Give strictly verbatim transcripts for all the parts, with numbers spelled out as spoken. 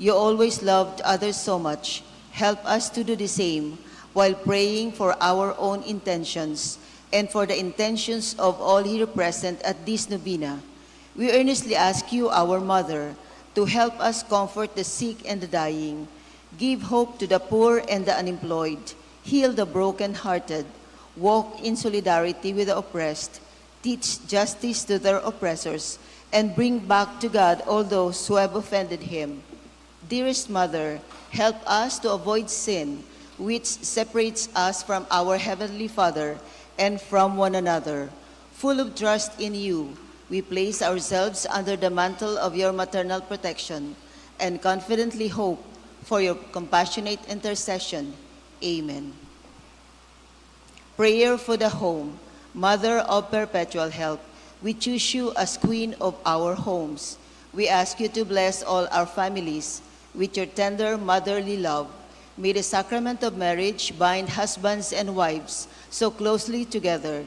You always loved others so much. Help us to do the same while praying for our own intentions and for the intentions of all here present at this novena. We earnestly ask you, our Mother, to help us comfort the sick and the dying, give hope to the poor and the unemployed, heal the broken-hearted, walk in solidarity with the oppressed, teach justice to their oppressors, and bring back to God all those who have offended Him. Dearest Mother, help us to avoid sin, which separates us from our Heavenly Father and from one another. Full of trust in you, we place ourselves under the mantle of your maternal protection and confidently hope for your compassionate intercession. Amen. Prayer for the home. Mother of perpetual help, we choose you as Queen of our homes. We ask you to bless all our families with your tender motherly love. May the sacrament of marriage bind husbands and wives so closely together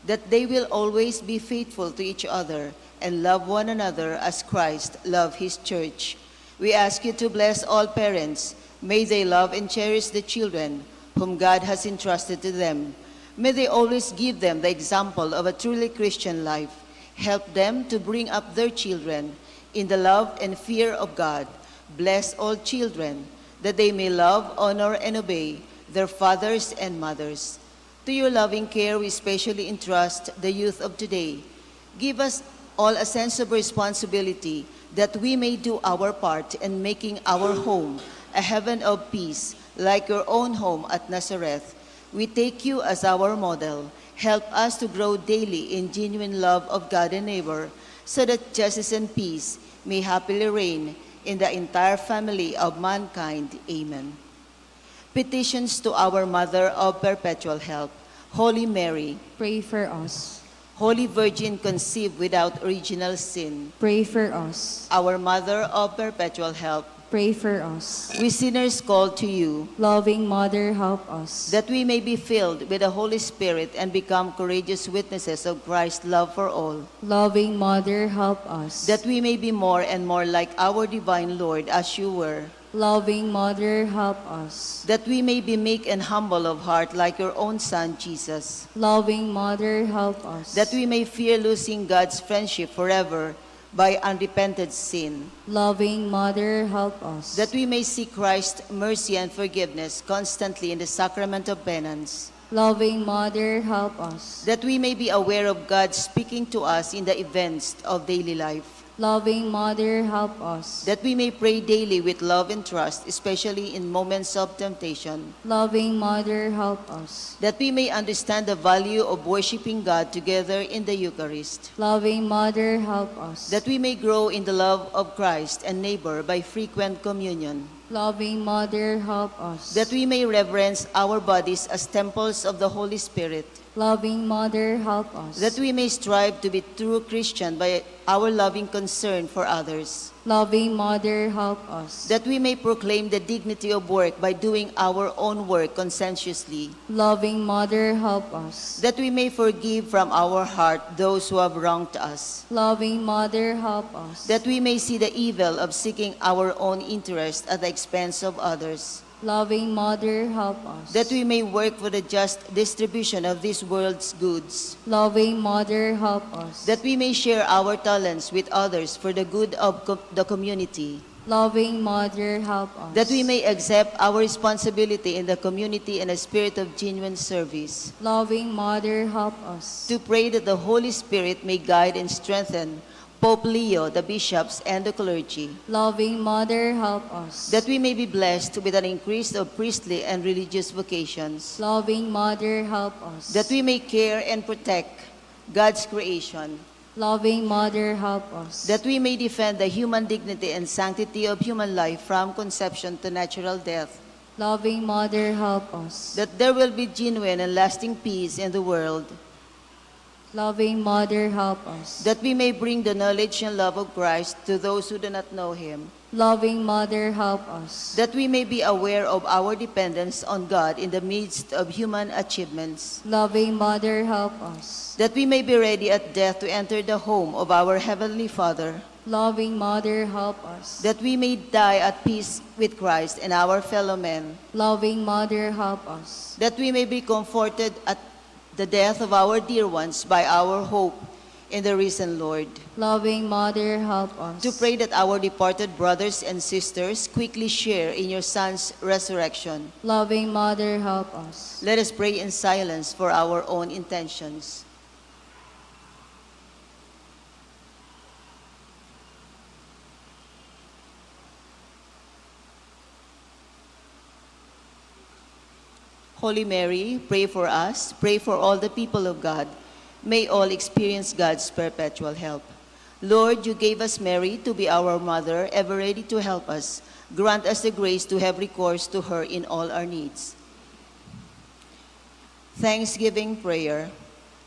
that they will always be faithful to each other and love one another as Christ loved his church. We ask you to bless all parents. May they love and cherish the children whom God has entrusted to them. May they always give them the example of a truly Christian life. Help them to bring up their children in the love and fear of God. Bless all children that they may love, honor, and obey their fathers and mothers. To your loving care, we specially entrust the youth of today. Give us all a sense of responsibility that we may do our part in making our home a heaven of peace, like your own home at Nazareth. We take you as our model. Help us to grow daily in genuine love of God and neighbor, so that justice and peace may happily reign in the entire family of mankind. Amen. Petitions to our Mother of Perpetual Help. Holy Mary, Pray for us. Holy Virgin conceived without original sin, Pray for us. Our Mother of Perpetual Help, Pray for us. We sinners call to you, Loving Mother, help us. That we may be filled with the Holy Spirit and become courageous witnesses of Christ's love for all. Loving Mother, help us. That we may be more and more like our divine Lord as you were. Loving Mother, help us. That we may be meek and humble of heart like your own Son, Jesus. Loving Mother, help us. That we may fear losing God's friendship forever by unrepented sin. Loving Mother, help us. That we may seek Christ's mercy and forgiveness constantly in the sacrament of penance. Loving Mother, help us. That we may be aware of God speaking to us in the events of daily life. Loving Mother, help us. That we may pray daily with love and trust, especially in moments of temptation. Loving Mother, help us. That we may understand the value of worshiping God together in the Eucharist. Loving Mother, help us. That we may grow in the love of Christ and neighbor by frequent communion. Loving Mother, help us. That we may reverence our bodies as temples of the Holy Spirit. Loving Mother, help us. That we may strive to be true Christian by our loving concern for others. Loving Mother, help us. That we may proclaim the dignity of work by doing our own work conscientiously. Loving Mother, help us. That we may forgive from our heart those who have wronged us. Loving Mother, help us. That we may see the evil of seeking our own interest at the expense of others. Loving Mother, help us. That we may work for the just distribution of this world's goods. Loving Mother, help us. That we may share our talents with others for the good of co- the community. Loving Mother, help us. That we may accept our responsibility in the community in a spirit of genuine service. Loving Mother, help us. To pray that the Holy Spirit may guide and strengthen Pope Leo, the bishops, and the clergy. Loving Mother, help us. That we may be blessed with an increase of priestly and religious vocations. Loving Mother, help us. That we may care and protect God's creation. Loving Mother, help us. That we may defend the human dignity and sanctity of human life from conception to natural death. Loving Mother, help us. That there will be genuine and lasting peace in the world. Loving Mother, help us. That we may bring the knowledge and love of Christ to those who do not know Him. Loving Mother, help us. That we may be aware of our dependence on God in the midst of human achievements. Loving Mother, help us. That we may be ready at death to enter the home of our Heavenly Father. Loving Mother, help us. That we may die at peace with Christ and our fellow men. Loving Mother, help us. That we may be comforted at the death of our dear ones by our hope in the risen Lord. Loving Mother, help us. To pray that our departed brothers and sisters quickly share in your Son's resurrection. Loving Mother, help us. Let us pray in silence for our own intentions. Holy Mary, pray for us. Pray for all the people of God. May all experience God's perpetual help. Lord, you gave us Mary to be our mother, ever ready to help us. Grant us the grace to have recourse to her in all our needs. Thanksgiving Prayer.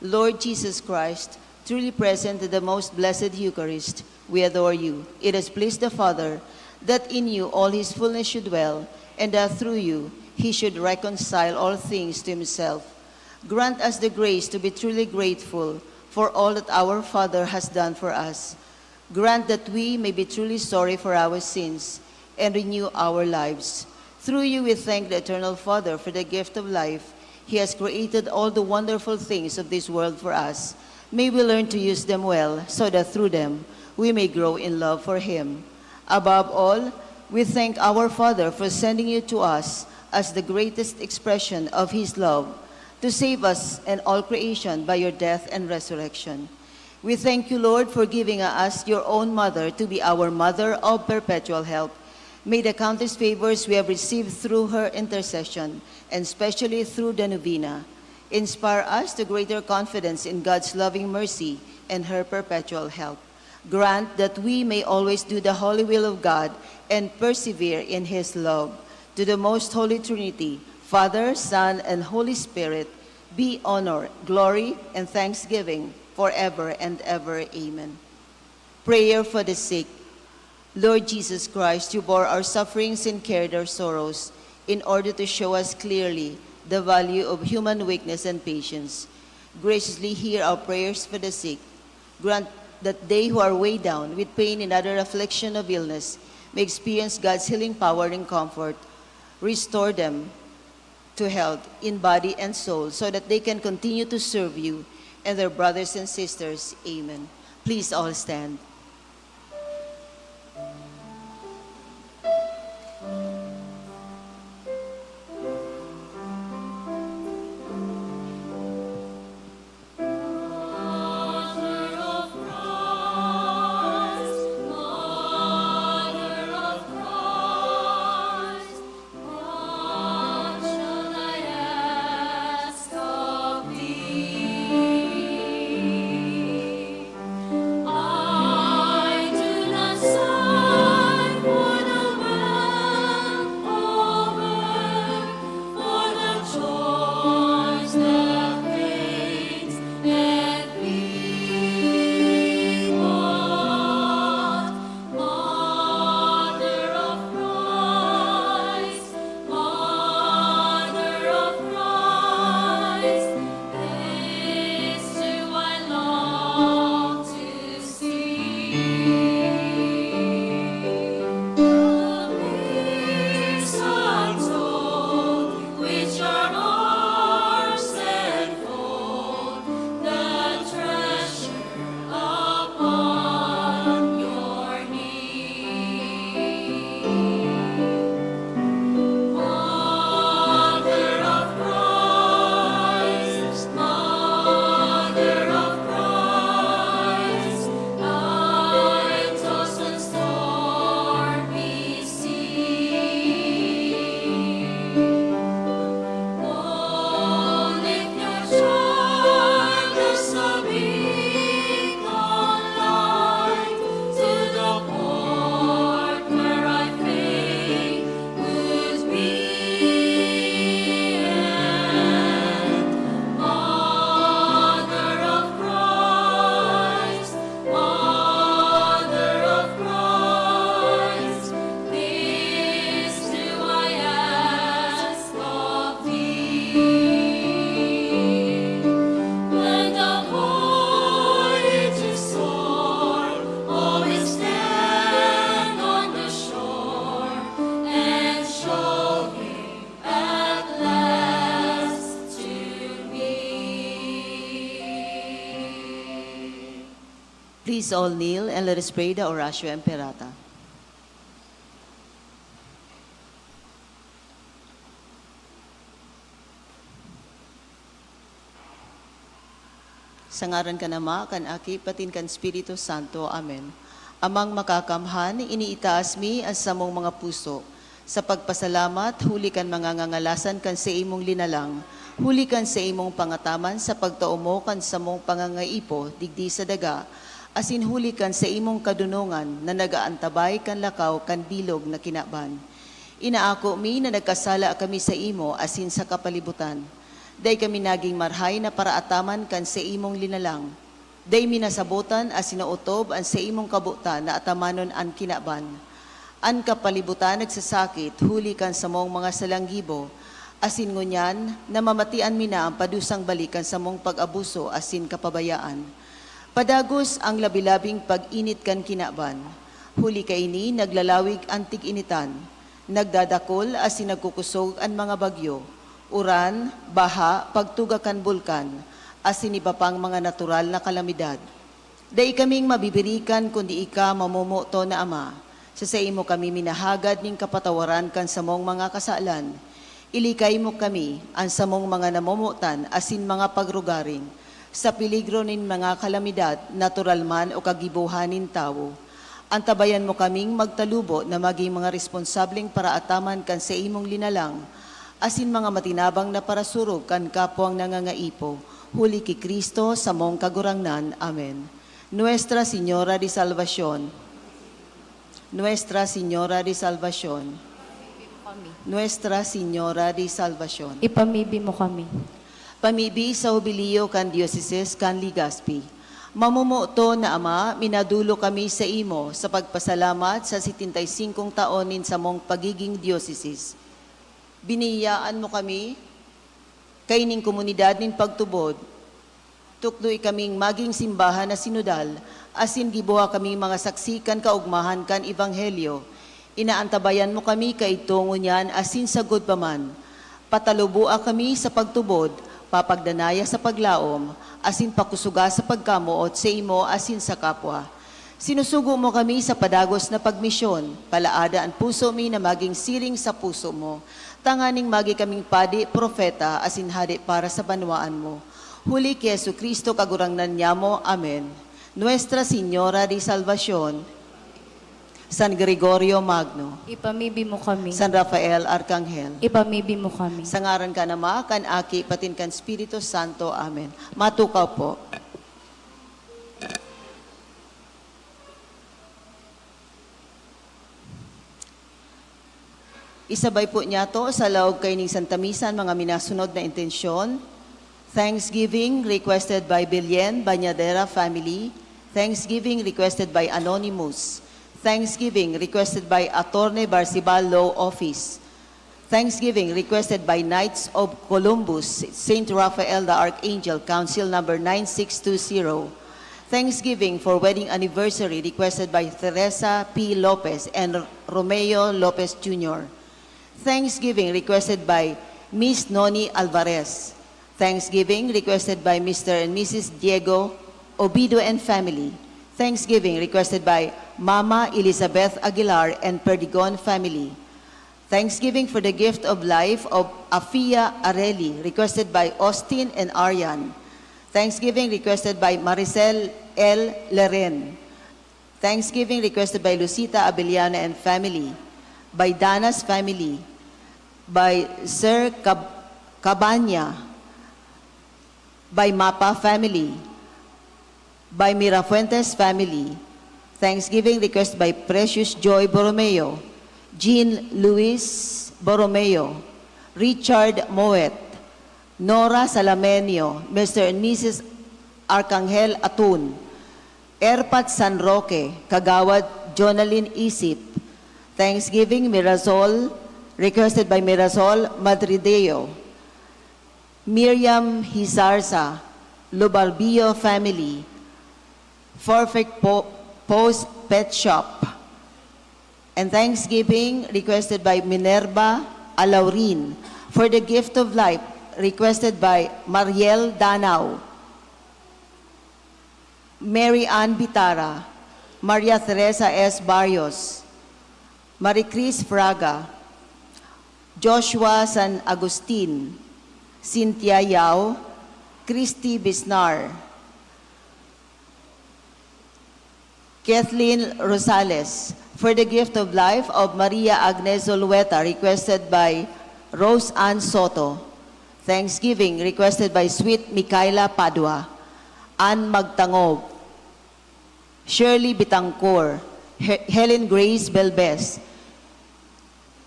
Lord Jesus Christ, truly present at the most blessed Eucharist, we adore you. It has pleased the Father that in you all his fullness should dwell, and that through you he should reconcile all things to himself. Grant us the grace to be truly grateful for all that our Father has done for us. Grant that we may be truly sorry for our sins and renew our lives. Through you, we thank the Eternal Father for the gift of life. He has created all the wonderful things of this world for us. May we learn to use them well so that through them we may grow in love for Him. Above all, we thank our Father for sending you to us as the greatest expression of His love to save us and all creation by your death and resurrection. We thank you, Lord, for giving us your own mother to be our mother of perpetual help. May the countless favors we have received through her intercession, and especially through the novena, inspire us to greater confidence in God's loving mercy and her perpetual help. Grant that we may always do the holy will of God and persevere in His love. To the most holy Trinity, Father, Son, and Holy Spirit, be honor, glory, and thanksgiving forever and ever. Amen. Prayer for the sick. Lord Jesus Christ, you bore our sufferings and carried our sorrows in order to show us clearly the value of human weakness and patience. Graciously hear our prayers for the sick. Grant that they who are weighed down with pain and other affliction of illness may experience God's healing power and comfort. Restore them to health in body and soul so that they can continue to serve you and their brothers and sisters. Amen. Please all stand. Please all kneel and let us pray the Oratio Imperata. Sa ngaran kan Ama, kan Aki, patin kan Espiritu Santo. Amen. Amang Makakamhan, iniitaas mi an samong mga puso sa pagpasalamat huli kan mga ngangalasan kan saimong linalang, huli kan saimong pangataman sa pagtao mo kan samong pangangaipo digdi sa daga, asin huli kan saimong kadunongan na nag-aantabay kan lakaw kan bilog na kinaban. Inaako mi na nagkasala kami saimo asin sa kapalibutan. Dai kami nagin marahay na paraataman kan saimong linalang. Dai mi nasabotan asin naotob an saimong kabotan na atamanon an kinaban. An kapalibutan nagsasakit huli kan samong mga salanggibo, asin ngunyan namamatian mi na an padusang balik kan samong pag-abuso asin kapabayaan. Padagos an labi-labing pag-init kan kinaban. Huli kaini, naglalawig an tig-initan. Nagdadakul asin nagkukusog an mga bagyo, uran, baha, pagtuga kan bulkan, asin iba pang mga natural na kalamidad. Dai kaming mabibirikan kundi ika, mamomoton na Ama. Sa saimo kami minahagad nin kapatawaran kan samong mga kasalan. Ilikay mo kami, an samong mga namomotan asin mga pagrugaring, sa peligro nin mga kalamidad, natural man o kagibohan nin tawo. Antabayan mo kaming magtalubo na magin mga responsableng paraataman kan saimong linalang, asin mga matinabang na parasurog kan kapwang nangangaipo, huli ki Cristo, samong Kagurangnan. Amen. Nuestra Señora de Salvacion. Nuestra Señora de Salvacion. Nuestra Señora de Salvacion. Ipamibi mo kami. Pamibi sa Hubilio kan Diosesis kan Legazpi. Mamomoton na Ama, minadolo kami saimo sa pagpasalamat sa setenta y singkong taon nin samong pagiging diosesis. Biniyayaan mo kami, kaining komunidad nin pagtubod. Tukdoy kaming magin simbahan na sinodal, asin gibuha kaming mga saksi kan kaogmahan kan Ebanghelyo. Inaantabayan mo kami kaidto ngunyan asin sagkod pa man. Pataluboa kami sa pagtubod, papagdanaya sa paglaom, asin pakusoga sa pagkamoot saimo asin sa kapwa. Sinusugo mo kami sa padagos na pagmisyon, palaada an puso mi na magin siring sa puso mo, tanganing magi kaming padi, propeta, asin hade para sa banwaan mo. Huli ki Jesu-Cristo, Kagurangnan nyamo. Amen. Nuestra Señora de Salvacion, San Gregorio Magno, Ipamibi mo kami. San Rafael Arcangel, Ipamibi mo kami. Sa ngaran kan Ama, kan Aki, patin kan Espiritu Santo. Amen. Matukaw po. Isabay po niyato sa laog kaining Santa Misa an mga minasunod na intensyon: Thanksgiving requested by Bilyen Bañadera family. Thanksgiving requested by Anonymous. Thanksgiving requested by Attorney Barcibal Law Office. Thanksgiving requested by Knights of Columbus, Saint Raphael the Archangel, Council number nine six two zero. Thanksgiving for wedding anniversary requested by Teresa P Lopez and Romeo Lopez Junior. Thanksgiving requested by Miss Noni Alvarez. Thanksgiving requested by Mister and Missus Diego Obido and family. Thanksgiving requested by Mama Elizabeth Aguilar and Perdigon family. Thanksgiving for the gift of life of Afia Areli, requested by Austin and Arian. Thanksgiving requested by Maricel L Leren. Thanksgiving requested by Lucita Abellana and family, by Dana's family, by Sir Cab-, Cabanya, by Mapa family, by Mirafuentes family. Thanksgiving request by Precious Joy Borromeo, Jean Luis Borromeo, Richard Moet, Nora Salamenio, Mister and Missus Arcangel Atun, Erpat San Roque, Kagawad Jonalyn Isip. Thanksgiving, Mirasol, requested by Mirasol Madrideo, Miriam Hizarza, Lobarbio family, Perfect Po-, Post Pet Shop. And Thanksgiving requested by Minerva Alaurin. For the gift of life, requested by Mariel Danao. Mary Ann Bitara, Maria Teresa S. Barrios, Marie Chris Fraga, Joshua San Agustin, Cynthia Yao, Christy Bisnar, Kathleen Rosales, for the gift of life of Maria Agnes Zulueta, requested by Rose Ann Soto. Thanksgiving, requested by Sweet Micaela Padua, Ann Magtangob, Shirley Bitangcor, He-, Helen Grace Belbez,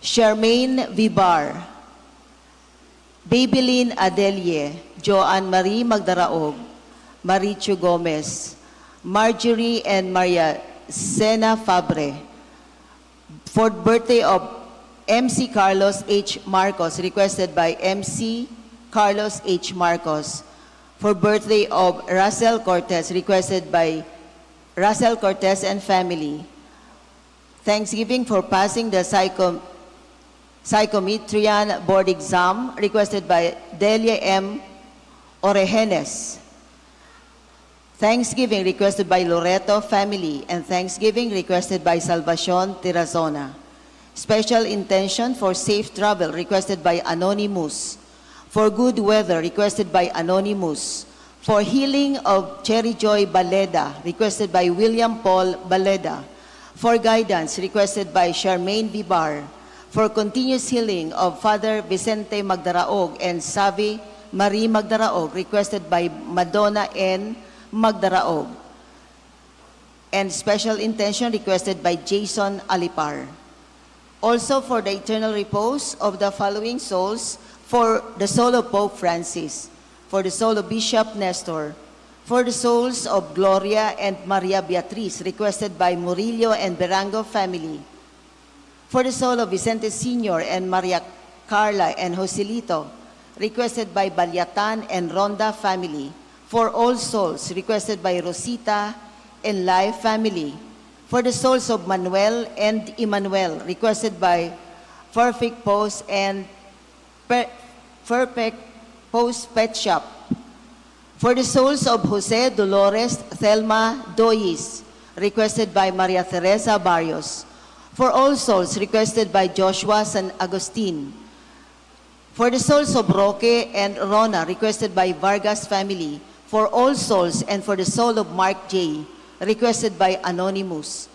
Charmaine Vibar, Babylin Adelie, Joan Marie Magdaraog, Marichu Gomez, Marjorie and Maria Sena Fabre, for birthday of M C Carlos H. Marcos, requested by M C Carlos H. Marcos, for birthday of Russell Cortez, requested by Russell Cortez and family. Thanksgiving for passing the psycho-, psychometrian board exam, requested by Delia M. Orehenes. Thanksgiving requested by Loreto family, and thanksgiving requested by Salvacion Tirazona. Special intention for safe travel requested by Anonymous. For good weather requested by Anonymous. For healing of Cherry Joy Baleda, requested by William Paul Baleda. For guidance, requested by Charmaine Vibar. For continuous healing of Father Vicente Magdaraog and Savi Marie Magdaraog, requested by Madonna N. Magdaraog. And special intention requested by Jason Alipar. Also for the eternal repose of the following souls, for the soul of Pope Francis, for the soul of Bishop Nestor, for the souls of Gloria and Maria Beatriz, requested by Murillo and Berango family, for the soul of Vicente Senior and Maria Carla and Joselito, requested by Balyatan and Ronda family, for all souls, requested by Rosita and Lai family, for the souls of Manuel and Emmanuel, requested by Perfect Post and Pe-, Perfect Post Pet Shop, for the souls of Jose, Dolores, Thelma, Doyis, requested by Maria Teresa Barrios, for all souls, requested by Joshua San Agustin, for the souls of Roque and Rona, requested by Vargas family, for all souls, and for the soul of Mark J, requested by Anonymous.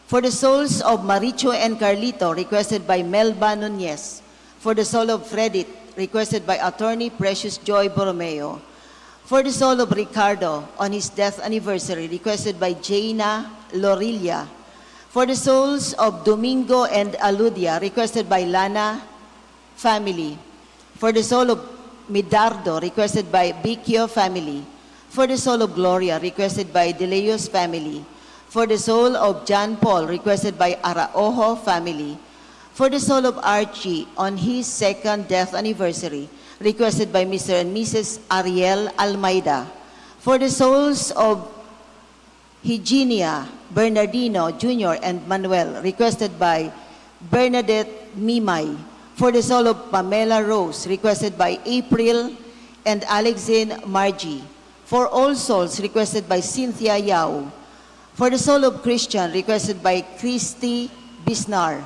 For the souls of Maricho and Carlito, requested by Melba Nunez. For the soul of Fredit, requested by Attorney Precious Joy Borromeo. For the soul of Ricardo, on his death anniversary, requested by Jaina Lorilla. For the souls of Domingo and Aludia, requested by Lana family. For the soul of Midardo, requested by Bicchio family. For the soul of Gloria, requested by De Leos family. For the soul of John Paul, requested by Araojo family. For the soul of Archie, on his second death anniversary, requested by Mister and Missus Ariel Almeida. For the souls of Hygenia, Bernardino Junior and Manuel, requested by Bernadette Mimay. For the soul of Pamela Rose, requested by April and Alexine Margie. For all souls, requested by Cynthia Yao. For the soul of Christian, requested by Christy Bisnar.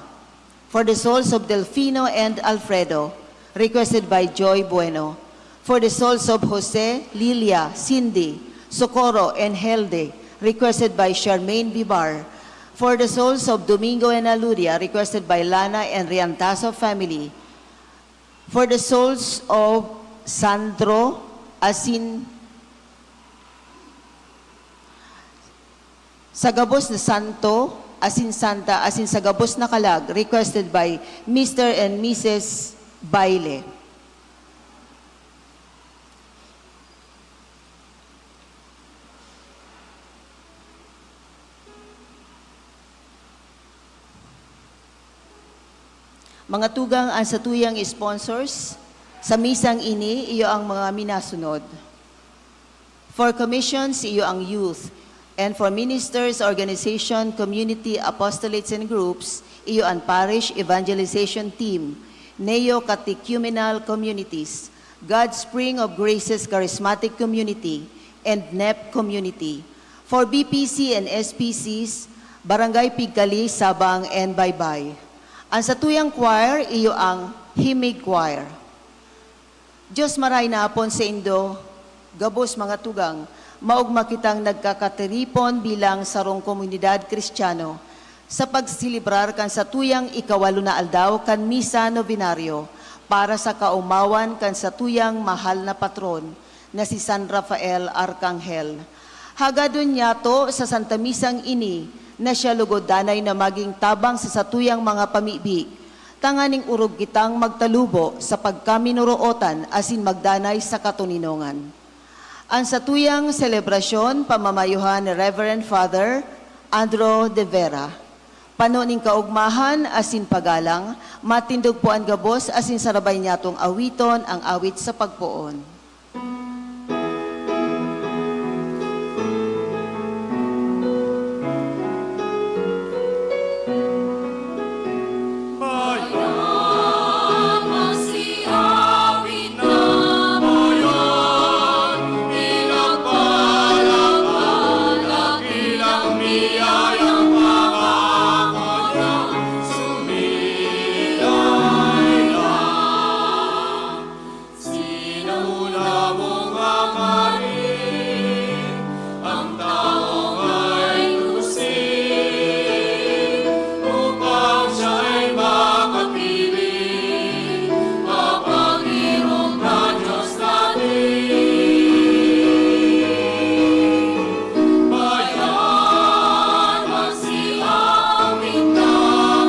For the souls of Delfino and Alfredo, requested by Joy Bueno. For the souls of Jose, Lilia, Cindy, Socorro, and Helde, requested by Charmaine Vivar. For the souls of Domingo and Aludia, requested by Lana and Riantazo family. For the souls of Sandro, asin sa gabos na santo, asin santa, asin sa gabos na kalag, requested by Mister and Missus Baile. Mga tugang, ang satuyang sponsors sa misang ini, iyo ang mga minasunod. For commissions, iyo ang youth. And for ministers, organization, community, apostolates, and groups, iyo ang parish evangelization team, neo-catechumenal communities, God's Spring of Graces Charismatic Community, and nep Community. For B P C and S P Cs, Barangay Pigkali, Sabang, and Baybay. Ang satuyang choir, iyo ang Himig Choir. Diyos maray na apon saindo, gabos mga tugang, maogma kitang nagkakatiripon bilang sarong komunidad Kristiyano sa pagselebrar kan satuyang ikawalo na aldaw kan Misa Novenario para sa kaomawan kan satuyang mahal na patron na si San Rafael Arcangel. Hagadon niyato sa Santa Misang ini na siya lugod danay na maging tabang sa satuyang mga pamibi, tanganing orog kitang magtalubo sa pagkaminurootan asin magdanay sa katoninongan. An satuyang selebrasyon pamamayohan ni Reverend Father Andro de Vera. Pano nin kaogmahan asin pagalang, matindog po an gabos asin sarabay niyatong awiton ang awit sa pagpoon. Sinamuna mo nga kami, ang taong ay kusig, upang siya ay makapili, mapangirong na Diyos natin. Bayan, magsiawit na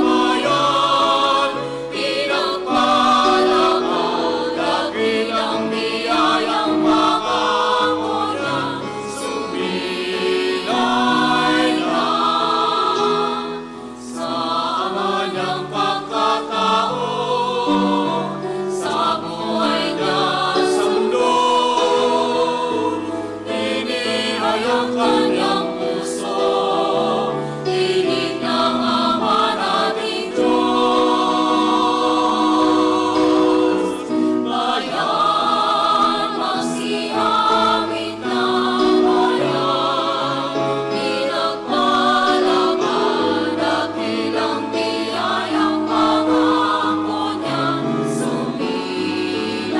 bayan, Pinagpalaban, dakul ang biyayang makakaon na, sumilay na sa Ama niyang pagkatao, sa buhay niya sa mundo. Ini ay ang kanyang puso, tinig ng Ama nating Diyos. Bayan, magsiawit na bayan, pinagpalaban, dakilang biyayang pangako niya, sumilay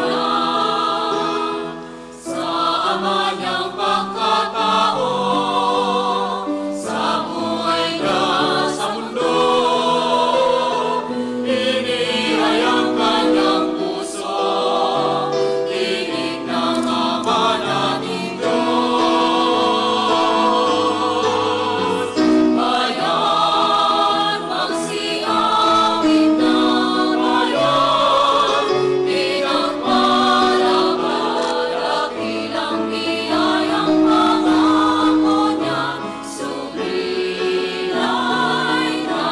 na. Sa Ama niyang pagkatao, sa buhay niya sa mundo, ini ay ang kanyang puso, tinig ng Ama nating Diyos. Bayan, magsiawit na bayan, pinagpalaban, dakilang biyayang pangako niya, sumilay na.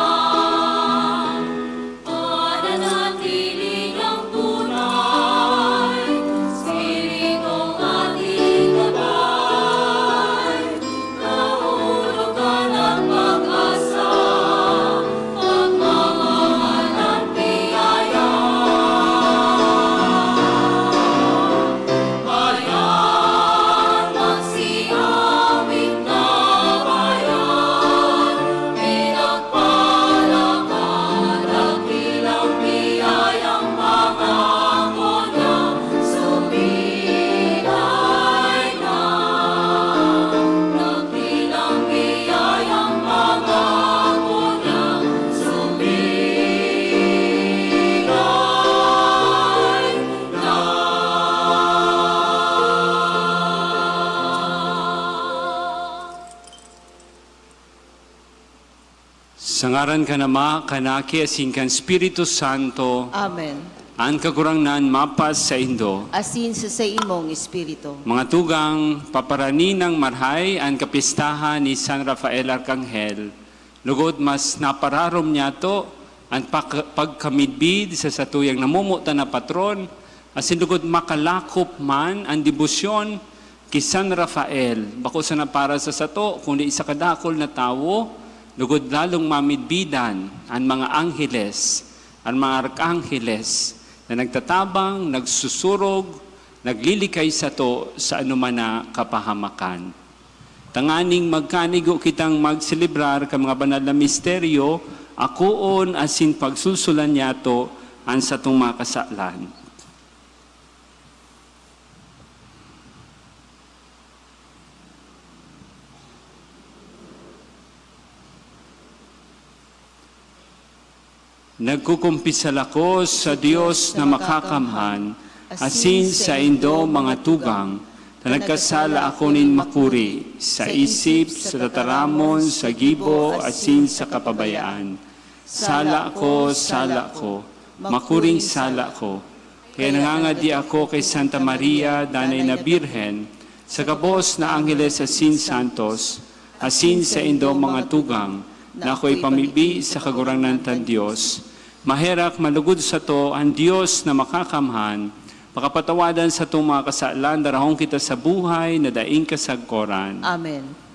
Pananatiling ang tunay, Espiritu ating gabay, kahulugan at pag-asa, pagmamahal at biyaya. Bayan, magsiawit na bayan, pinagpalaban, dakilang biyayang pangako niya, sumilay na. Dakilang biyayang pangako niya, sumilay na. Sa ngaran kan Ama, kan Aki, asin kan Espiritu Santo. Amen. An Kagurangnan mapas saindo. Asin sa saimong espiritu. Mga tugang, paparani nang marhay an kapistahan ni San Rafael Arcangel. Lugod mas napararom niyato an pak-, pagkamidbid sa satuyang namomotan na patron, asin lugod makalakop man an debosyon ki San Rafael, bako sana para sa sato, kundi sa kadakul na tawo, lugod lalong mamidbidan an mga angheles, an mga arkangheles, na nagtatabang, nagsusurog, naglilikay sato sa anoman na kapahamakan. Tanganing magkanigo kitang magselebrar kan mga banal na misteryo, akoon asin pagsulsulan niyato an satong mga kasalan. Nagkukumpisal ako sa Dios na makakamhan, asin saindo, mga tugang, na nagkasala ako nin makuri, sa isip, sa tataramon, sa gibo, asin sa kapabayaan. Sala ko, sala ko, makuring sala ko. Kaya nangangadi ako kay Santa Maria, Danay na Birhen, sa gabos na angheles asin santos, asin saindo, mga tugang, na ako ipamibi sa Kagurangnan tang Dios. Maherak malugod sato an Dios na makakamhan, pakapatawadan satong mga kasalan, darahon kita sa buhay na daing kasagkoran. Amen.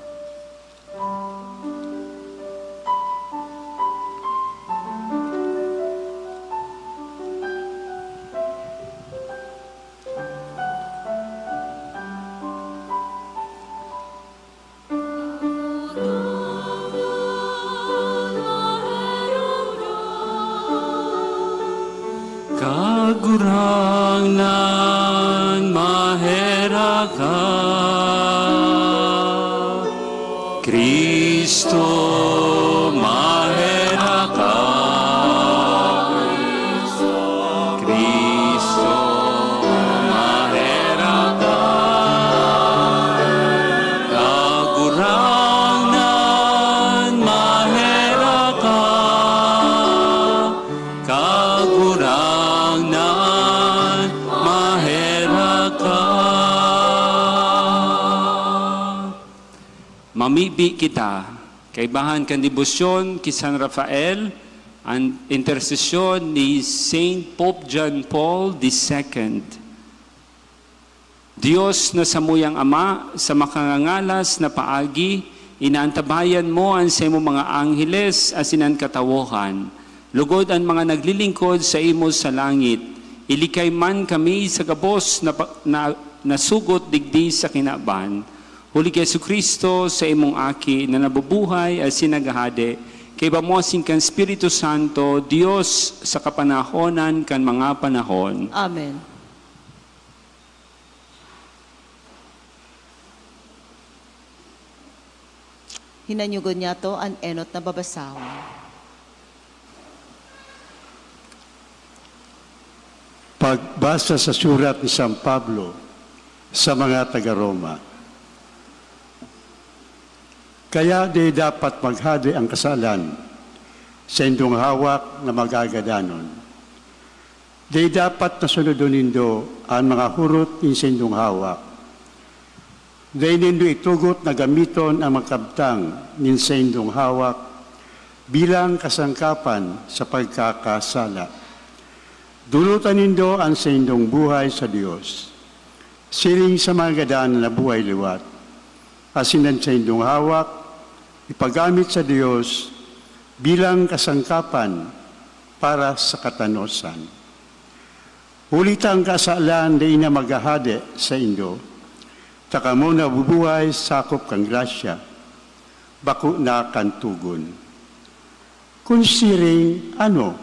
Kagurangnan, maherak ka. Cristo, maherak ka. Cristo, maherak ka. Kagurangnan, maherak ka. Kagurangnan, maherak ka. Mamibi kita, kaibahan kan debosyon ki San Rafael, an intersesyon ni Saint Pope John Paul the Second. Dios na samuyang Ama, sa makangangalas na paagi, inaantabayan mo an saimong mga angheles asin an katawohan, logod an mga naglilingkod saimo sa langit. Ilikay man kami sa gabos na pa-, na, na sugot digdi sa kinaban, huli ki Jesu-Cristo, saimong Aki, na nabubuhay asin naghahade, kaiba mo asin kan Espiritu Santo, Dios, sa kapanahonan kan mga panahon. Amen. Hinanyugon niyato an enot na babasahon. Pagbasa sa surat ni San Pablo sa mga taga Roma. Kaya di dapat maghade an kasalan saindong hawak na magagadanon. Dai dapat na sunodon nindo an mga hurot nin saindong hawak. Dai nindo itugot na gamiton an mga kabtang nin saindong hawak bilang kasangkapan sa pagkakasala. Dolotan nindo an saindong buhay sa Dios, siring sa mga gadan na nabuhay liwat, asin an saindong hawak ipagamit sa Dios bilang kasangkapan para sa katanosan. Huli ta an kasalan dai na maghahade saindo, ta kamo nabubuhay sakop kan grasya, bako na kan togon. Kun siring, ano?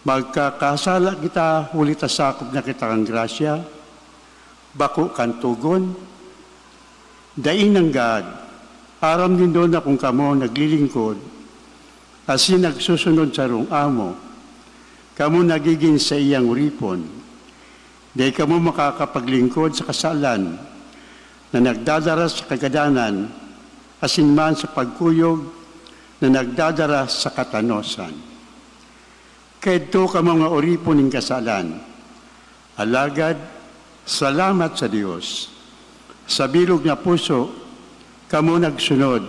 Magkakasala kita huli ta sakop na kita kan grasya, bako kan togon? Dai nanggad! Aram nindo na kun kamo naglilingkod asin nagsusunod sarong amo, kamo nagigin saiyang oripon. Dai kamo makakapaglingkod sa kasalan na nagdadara sa kagadanan, asin man sa pagkuyog na nagdadara sa katanosan. Kaidto kamo mga oripon nin kasalan. Alagad, salamat sa Dios, sa bilog na puso kamo nagsunod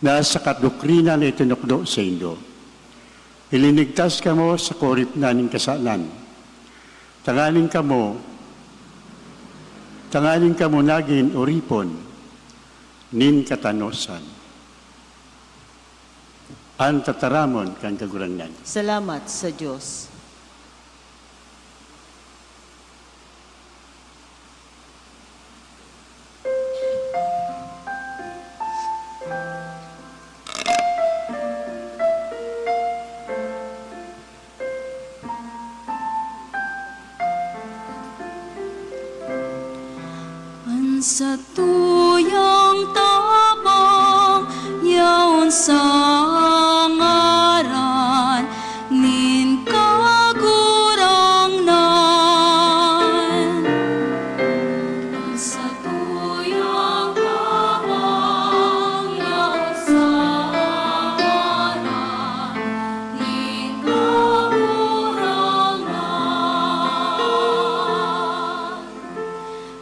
na sa kadoktrina na itinukdo saindo. Ilinigtas kamo sa koripnan nin kasalan, tanganing kamo, tanganing kamo nagin oripon nin katanosan. An tataramon kan Kagurangnan. Salamat sa Dios. Satuyang tabang yaon sa ngaran nin Kagurangnan. Satuyang tabang yaon sa ngaran nin Kagurangnan.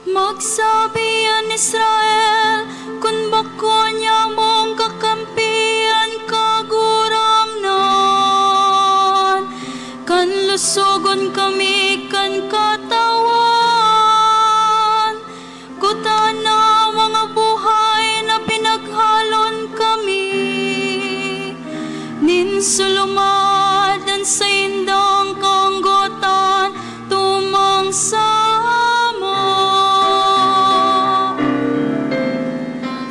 Magsabi an Israel, kun bako niya mong kakampi an Kagurangnan, kan lusogon kami kan katawan, kutana mga buhay na pinaghalon kami nin sulumad an saindang kaanggotan tumang samo.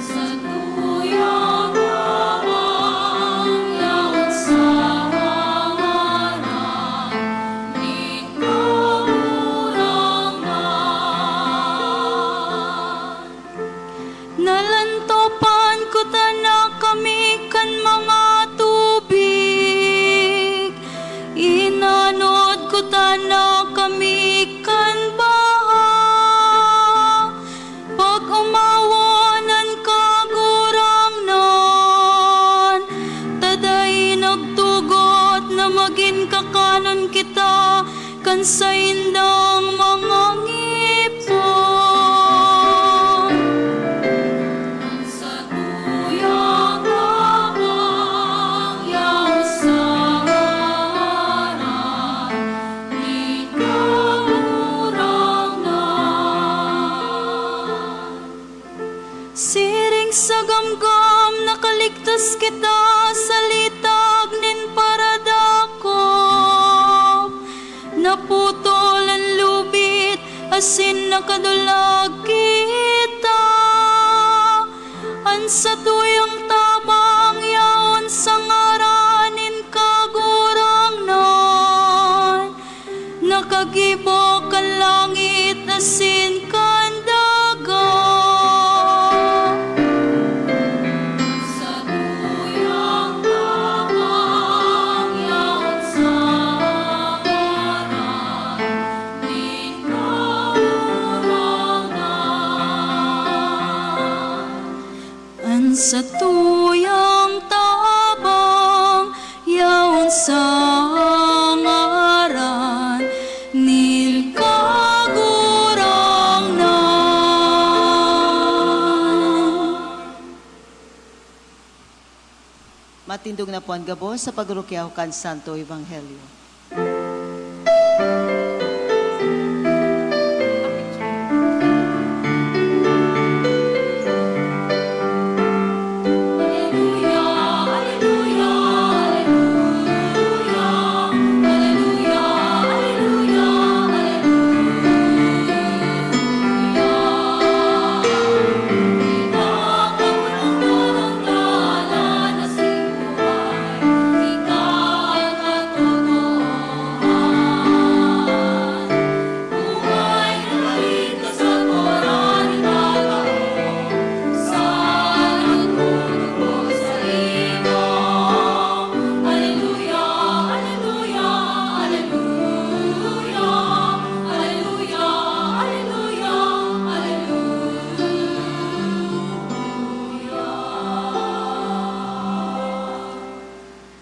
Satuyang tabang yaon sa ngaran nin Kagurangnan. Nalantopan kutana kami kan mga tubig, inanod kutana kami kan baha. Pag-omawon an Kagurangnan, ta dai nagtugot na magin kakanon kita kan saindang mga ngipon. An satuyang tabang yaon sa ngaran nin Kagurangnan. Siring sa gamgam, nakaligtas kita sa litag nin paradakop. Naputol an lubit asin nakadulag kita. An satuyang tabang yaon sa ngaran nin Kagurangnan, nakagibo kan langit asin kan daga. Satuyang tabang yaon sa ngaran nin Kagurangnan. An satuyang tabang yaon sa ngaran nin Kagurangnan. Matindog na po an gabos sa pagrukyaw kan Santo Ebanghelyo.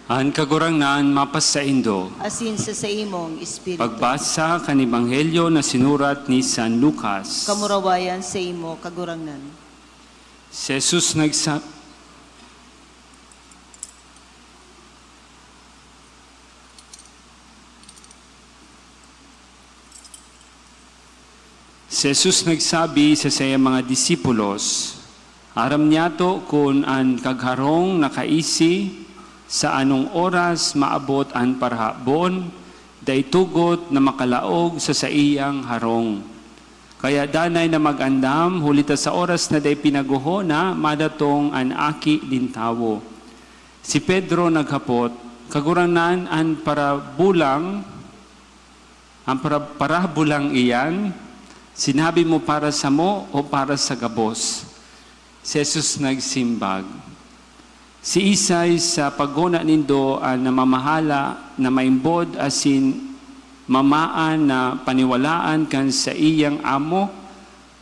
An Kagurangnan mapasaindo. Asin sa saimong espiritu. Pagbasa kan Ebanghelyo na sinurat ni San Lucas. Kamurawayan saimo, Kagurangnan. Si Jesus nagsa-, Si Jesus nagsabi sa saiyang mga disipulos, "Aram niyato kun an kagharong nakaisi sa anong oras maabot an parahabon, dai tugot na makalaog sa saiyang harong. Kaya danay na mag-andam, huli ta sa oras na dai pinaguhona, madatong an Aki nin Tawo." Si Pedro naghapot, "Kagurangnan, an parabulang, an para-, parabulang iyan, Sinabi mo para samo o para sa gabos? Si Jesus nagsimbag, "Siisay sa paghona nindo an namamahala na maimbod asin mamaan na paniwalaan kan saiyang amo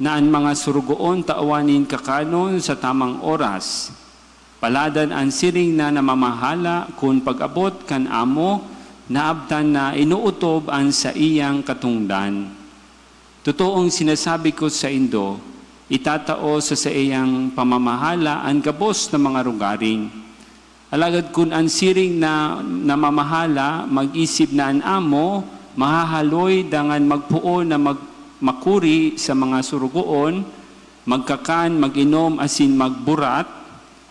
na an mga sorogoon tawan nin kakanon sa tamang oras? Paladan an siring na namamahala kun pag-abot kan amo, naabtan na inootob an saiyang katongdan. Totoong sinasabi ko saindo, itatao sa saiyang pamamahala an gabos na mga rogaring. Alagad kun an siring na namamahala mag-isip na an amo mahahaloy dangan magpoon na mag-, makuri sa mga sorogoon, magkakan, mag-inom, asin magburat,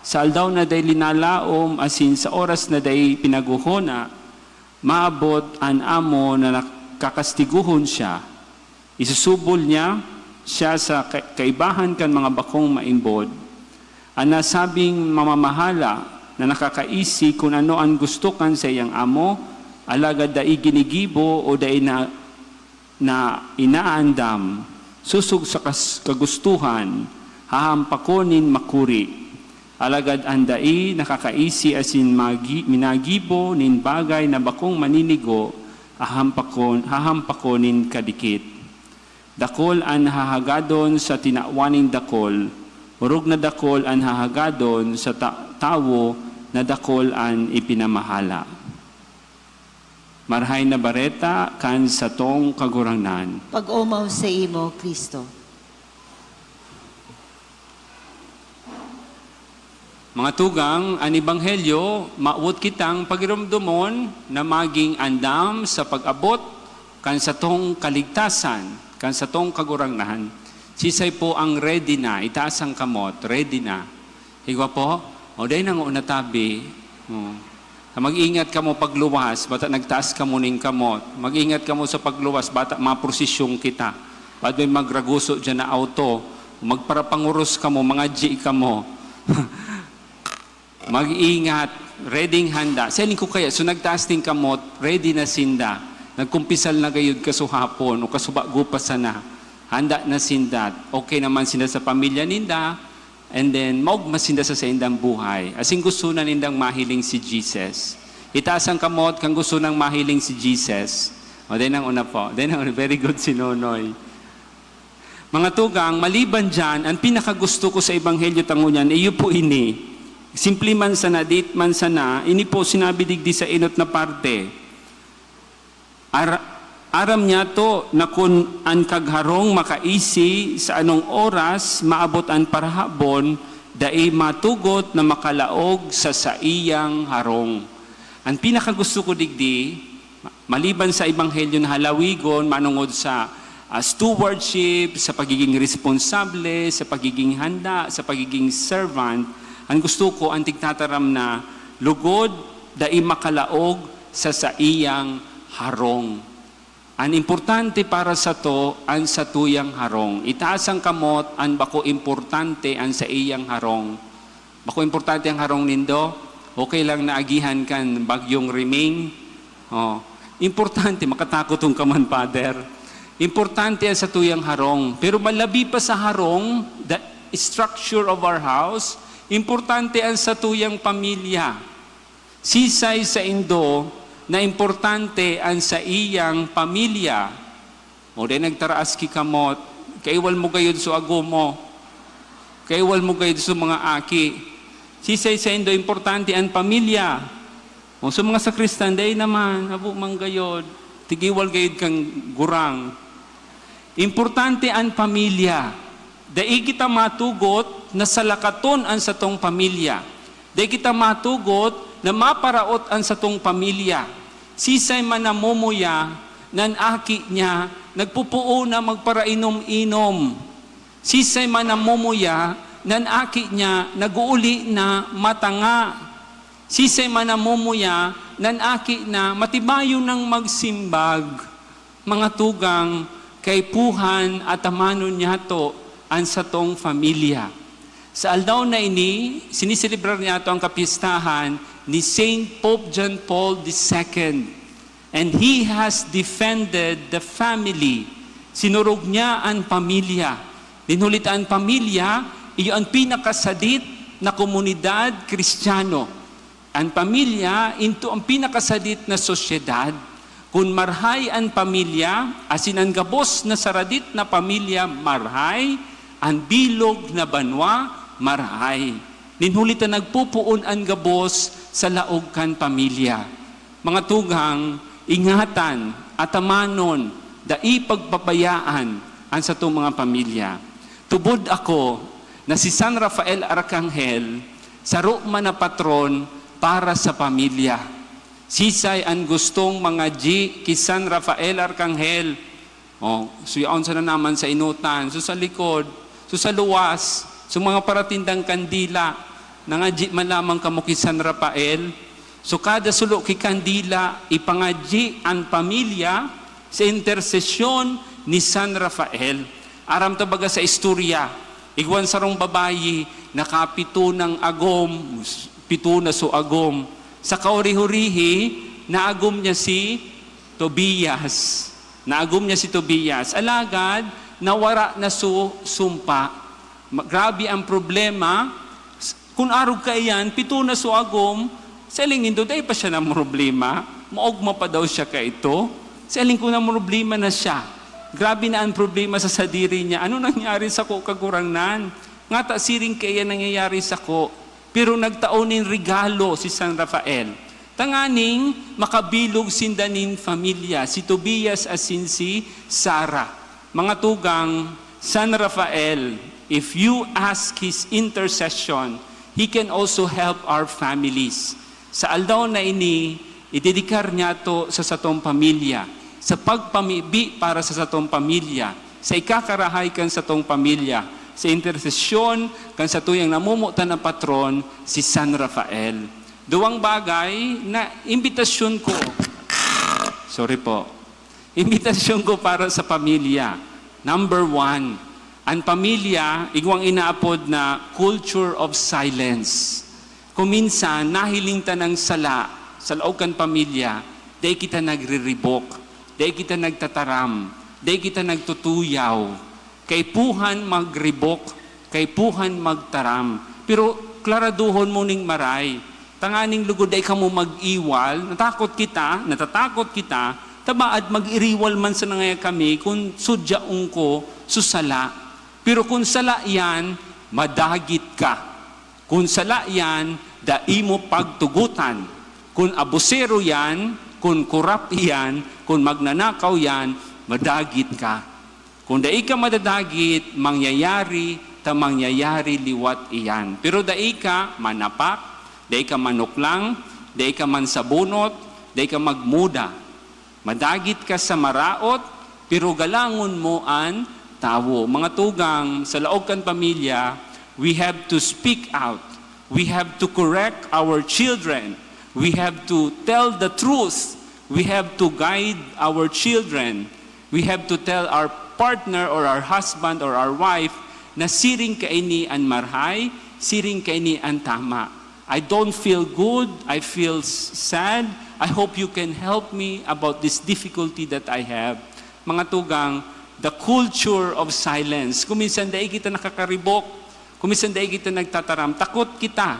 sa aldaw na dai linalaom asin sa oras na dai pinaghohona, maabot an amo na nakakastigohon siya. Isusubol niya siya sa ka-, kaibahan kan mga bakong maimbod. An nasabing mamamahala na nakakaisi kun ano an gusto kan saiyang amo, alagad dai ginigibo o dai na, na inaandam, sosog sa kas-, kagustuhan, hahampakon nin makuri. Alagad an dai nakakaisi asin magi-, minagibo nin bagay na bakong maninigo, hahampakon, hahampakon nin kadikit. Dakul an hahagadon sa tinawan nin dakul, orog na dakul an hahagadon sa ta-, tawo na dakul an ipinamahala." Marahay na Bareta kan satong Kagurangnan. Pag-omaw saimo, Cristo. Mga tugang, an Ebanghelyo, mawot kitang pagiromdomon na maging andam sa pag-abot kan satong kaligtasan, kan satong Kagurangnan. Sisay po ang ready na? Itaas ang kamot, ready na. Igwa po? O, dai na nga unatabi. O. Mag-ingat kamo pagluwas, bata nagtaas kamo ning kamot. Mag-ingat kamo sa pagluwas, bata maprosesyon kita. Bad may magraguso dyan na auto. Magparapanguros kamo, mangadyi kamo. Mag-ingat, ready handa. Siling ko kaya, so nagtaas ning kamot, ready na sinda. Nagkumpisal na gayud kasuhapon o kasubago pa sana. Handa na sinda. Okay naman sinda sa pamilya ninda. And then, maogma sinda sa saindang buhay. Asin gusto na nindang mahiling si Jesus. Itaas ang kamot kan gusto nang mahiling si Jesus. O, dai nang una po. Dai nang una. Very good si Nonoy. Mga tugang, maliban diyan, ang pinakagusto ko sa Ebanghelyo ta ngunyan, iyo po ini. Simple man sana, diit man sana, ini po sinabi digdi sa enot na parte. Ar-, aram niyato na kun an kagharong makaisi sa anong oras maabot an parahabon, dai matugot na makalaog sa saiyang harong. An pinakagusto ko digdi, ma-, maliban sa ebanghelyo na halawigon, manongod sa, ah, stewardship, sa pagiging responsable, sa pagiging handa, sa pagiging servant, an gusto ko, an tigtataram na lugod, dai makalaog sa saiyang harong. An importante para sato, an satuyang harong. Itaas ang kamot, an bako importante an saiyang harong. Bako importante ang harong nindo? Okay lang na agihan kan bagyong Riming? Oh, importante, makatakot hong ka man, Father. Importante an satuyang harong. Pero malabi pa sa harong, the structure of our house, importante an satuyang pamilya. Sisay saindo na importante an saiyang pamilya? O dai nagtaraas ki kamot, kaiwal mo gayud so agom mo, kaiwal mo gayud so mga aki. Sisay saindo importante an pamilya? O sa mga sakristan, dai naman, habo man gayud, tigiwal gayud kan gurang. Importante an pamilya. Dai kita matugot na salakaton an satong pamilya. Dai kita matugot na maparaot an satong pamilya. Sisay man namumuya na an aki niya nagpupuo na magparainom-inom. Sisay man namumuya na an aki niya nag-uuli na matanga. Sisay man namumuya na an aki na matibayon nang magsimbag. Mga tugang, kaipuhan, atamanon niyato an satong pamilya. Sa aldaw na ini, siniselebrar niyato an kapistahan ni Saint Pope John Paul the Second, and he has defended the family Sinurog niya an pamilya. Nin huli ta an pamilya, iyo an pinakasadit na komunidad Kristiyano. An pamilya, into an pinakasadit na sosyedad. Kun marhay an pamilya, asin an gabos na saradit na pamilya marhay, an bilog na banwa marhay. Nin huli ta nagpupoon an gabos sa laog kan pamilya. Mga tugang, ingatan, atamanon, dai pagpabayaan an satong mga pamilya. Tubod ako na si San Rafael Arcangel, saro man na patron para sa pamilya. Sisay an gustong mangadyi ki San Rafael Arcangel? Oh, so yaon sana naman sa enotan, so sa likod, so sa luwas, so mga paratindang kandila, nangadyi man lamang kamo ki San Rafael. So kada sulo ki kandila, ipangadyi an pamilya sa intersesyon ni San Rafael. Aram ta baga sa istorya, igwan sarong babayi, nakapito nang agom, pito na so agom. Sa kaurihurihi, naagom niya si Tobias. Naagom niya si Tobias. Alagad, nawara na so sumpa. Ma-, grabe ang problema. S-, kun arog kaiyan, pito na so agom, sa hiling nindo, dai pa siya namroblema. Maogma pa daw siya kaito. Sa hiling ko, namroblema na siya. Grabe na ang problema sa sadiri niya. Ano nangyari sako, Kagurangnan? Ngata siring kaiyan nangyayari sako? Pero nagtao nin regalo si San Rafael, tanganing makabilog sinda nin pamilya, si Tobias asin si Sara. Mga tugang, San Rafael, if you ask his intercession, he can also help our families. Sa aldaw na ini, idedikar niyato sa satong pamilya, sa pagpamibi para sa satong pamilya, sa ikakarahay kan satong pamilya, sa intersesyon kan satuyang namomotan na patron, si San Rafael. Duwang bagay na imbitasyon ko. Sorry po. Imbitasyon ko para sa pamilya. Number one, an pamilya, igwang inaapod na culture of silence. Kung minsan, nahiling ta ng sala sa laog kan pamilya, dai kita nagriribok, dai kita nagtataram, dai kita nagtutuyaw. Kaipuhan magribok, kaipuhan magtaram. Pero klaraduhon mo ning maray, tanganing lugod dai kamo mag-iwal. Natakot kita, natatakot kita, tabaad mag-iriwal man sana ngaya kami kun sudyaon ko susala. Pero kun sala yan, madagit ka. Kun sala yan, dai mo pagtugotan. Kun abusero yan, kun korap yan, kun magnanakaw yan, madagit ka. Kun dai ka madadagit, mangyayari ta mangyayari liwat iyan. Pero dai ka manapak, dai ka manuklang, dai ka mansabunot, dai ka magmuda. Madagit ka sa maraot, pero galangon mo an tawo. Mga tugang, sa laog kan pamilya, we have to speak out. We have to correct our children. We have to tell the truth. We have to guide our children. We have to tell our partner or our husband or our wife na siring kaini an marhay, siring kaini an tama. I don't feel good, I feel s-, sad. I hope you can help me about this difficulty that I have. Mga tugang, the culture of silence. Kung minsan dai kita nakakaribok, kung minsan dai kita nagtataram, takot kita.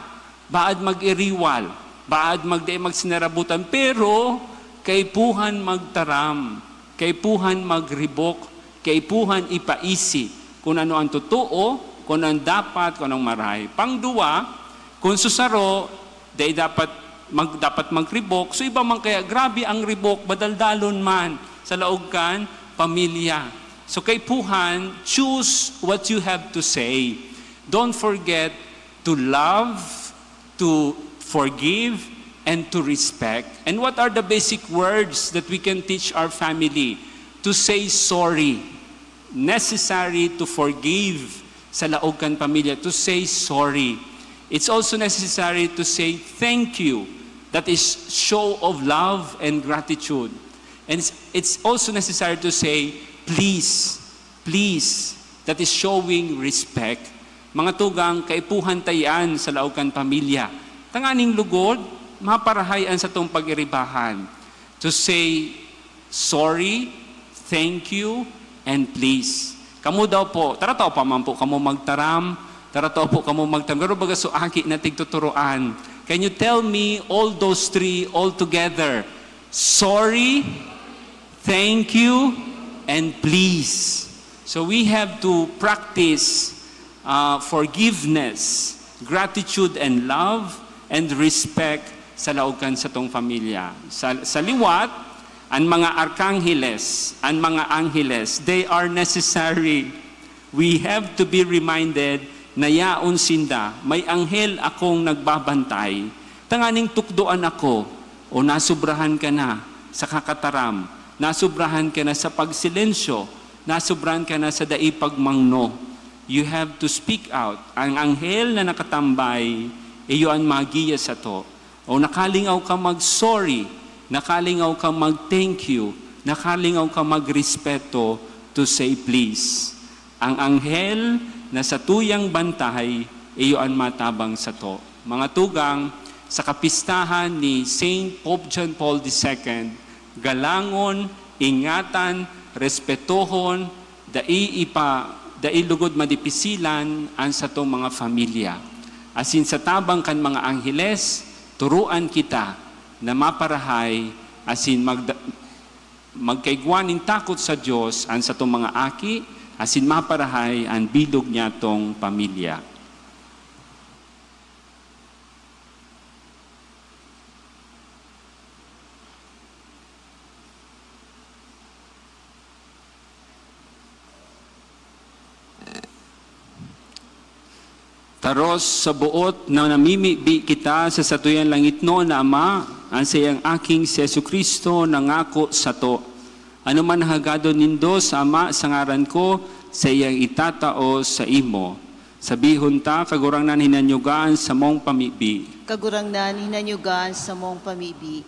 Baad mag-iriwal, baad magdai magsinarabutan, pero kaipuhan magtaram, kaipuhan magribok, kaipuhan ipaisi kun ano ang totoo, kun ano ang dapat, kun anong maray. Pangduwa, kun susaro, dai dapat mag-, dapat magribok. So, iba man kaya, grabe ang ribok, madaldalon man sa laog kan pamilya. So, kaipuhan, choose what you have to say. Don't forget to love, to forgive, and to respect. And what are the basic words that we can teach our family? To say sorry. Necessary to forgive sa laog kan pamilya, to say sorry. It's also necessary to say thank you. That is show of love and gratitude. And it's, it's also necessary to say please. Please. That is showing respect. Mga tugang, kaipuhan ta iyan sa laog kan pamilya. Tanganing lugod, maparahay an satong pag-iribahan. To say sorry, thank you, and please. Kamo daw po, tara tao pa man po kamo magtaram, tara tao po kamo magtaram. Garo baga so aki na tigtuturoan. Can you tell me all those three all together? Sorry, thank you, and please. So we have to practice uh, forgiveness, gratitude and love, and respect sa laog kan satong pamilya. Sa, sa liwat, an mga arkangeles, an mga angheles, they are necessary. We have to be reminded na yaon sinda, may anghel akong nagbabantay. Tanganing tukdoan ako o nasobrahan ka na sa kakataram, nasobrahan ka na sa pagsilensyo, nasobrahan ka na sa dai pagmangno. You have to speak out. Ang anghel na nakatambay, iyo an magiya sato. O nakalingaw ka mag-sorry, nakalingaw ka mag-thank you, nakalingaw ka magrespeto, to say please. Ang anghel na satuyang bantay, iyo an matabang sato. Mga tugang, sa kapistahan ni Saint Pope John Paul the Second, galangon, ingatan, respetohon, dai ipa, dai lugod madipisilan an satong mga pamilya. Asin sa tabang kan mga angheles, turoan kita na maparahay asin magda-, magkaigwa nin takot sa Dios an satong mga aki, asin maparahay an bilog niyatong pamilya. Taros sa boot na namimibi kita sa satuyang langitnon na Ama, an saiyang Aking si Jesu-Cristo nangako sato, "Anoman na hagadon nindo sa Ama sa ngaran ko, saiyang itatao saimo." Sabihon ta, "Kagurangnan, hinanyuga an samong pamibi." Kagurangnan, hinanyuga an samong pamibi.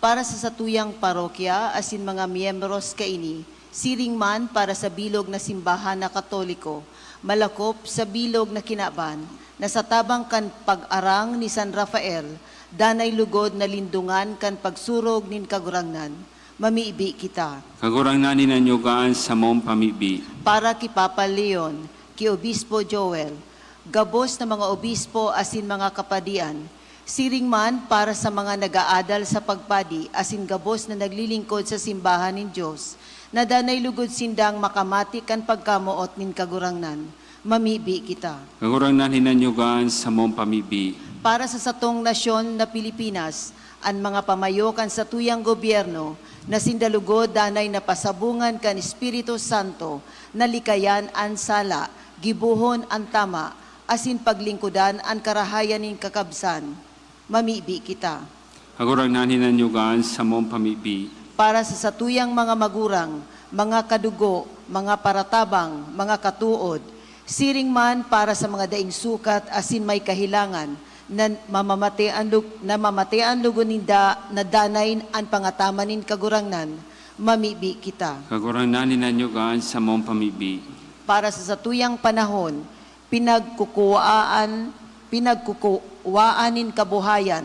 Para sa satuyang parokya asin mga miyembros kaini, siring man para sa bilog na simbahan na Katoliko, malakop sa bilog na kinaban, na sa tabang kan pag-arang ni San Rafael, danay lugod na lindongan kan pagsurog nin Kagurangnan, mamibi kita. Kagurangnan, hinanyuga an samong pamibi. Para ki Papa Leon, ki Obispo Joel, gabos na mga obispo asin mga kapadian, siring man para sa mga nag-aadal sa pagpadi asin gabos na naglilingkod sa simbahan nin Dios, na danay lugod sindang makamati kan pagkamoot nin Kagurangnan, mamibi kita. Kagurangnan, hinanyuga an samong pamibi. Para sa satong nasyon na Pilipinas, an mga pamayo kan satuyang gobyerno, na sinda lugod danay napasabungan kan Espiritu Santo, na likayan an sala, gibohon an tama, asin paglingkodan an karahayan nin kakabsan, mamibi kita. Kagurangnan, hinanyuga an samong pamibi. Para sa satuyang mga magurang, mga kadugo, mga paratabang, mga katuod, siring man para sa mga daing sukat asin may kahelangan, na mamamate an lug-, na mamate an lugod ninda na danay an pangataman nin Kagurangnan, mamibi kita. Kagurangnan, hinanyuga an samong pamibi. Para sa satuyang panahon, pinagkukuwaan, pinagkukuwaan nin kabuhayan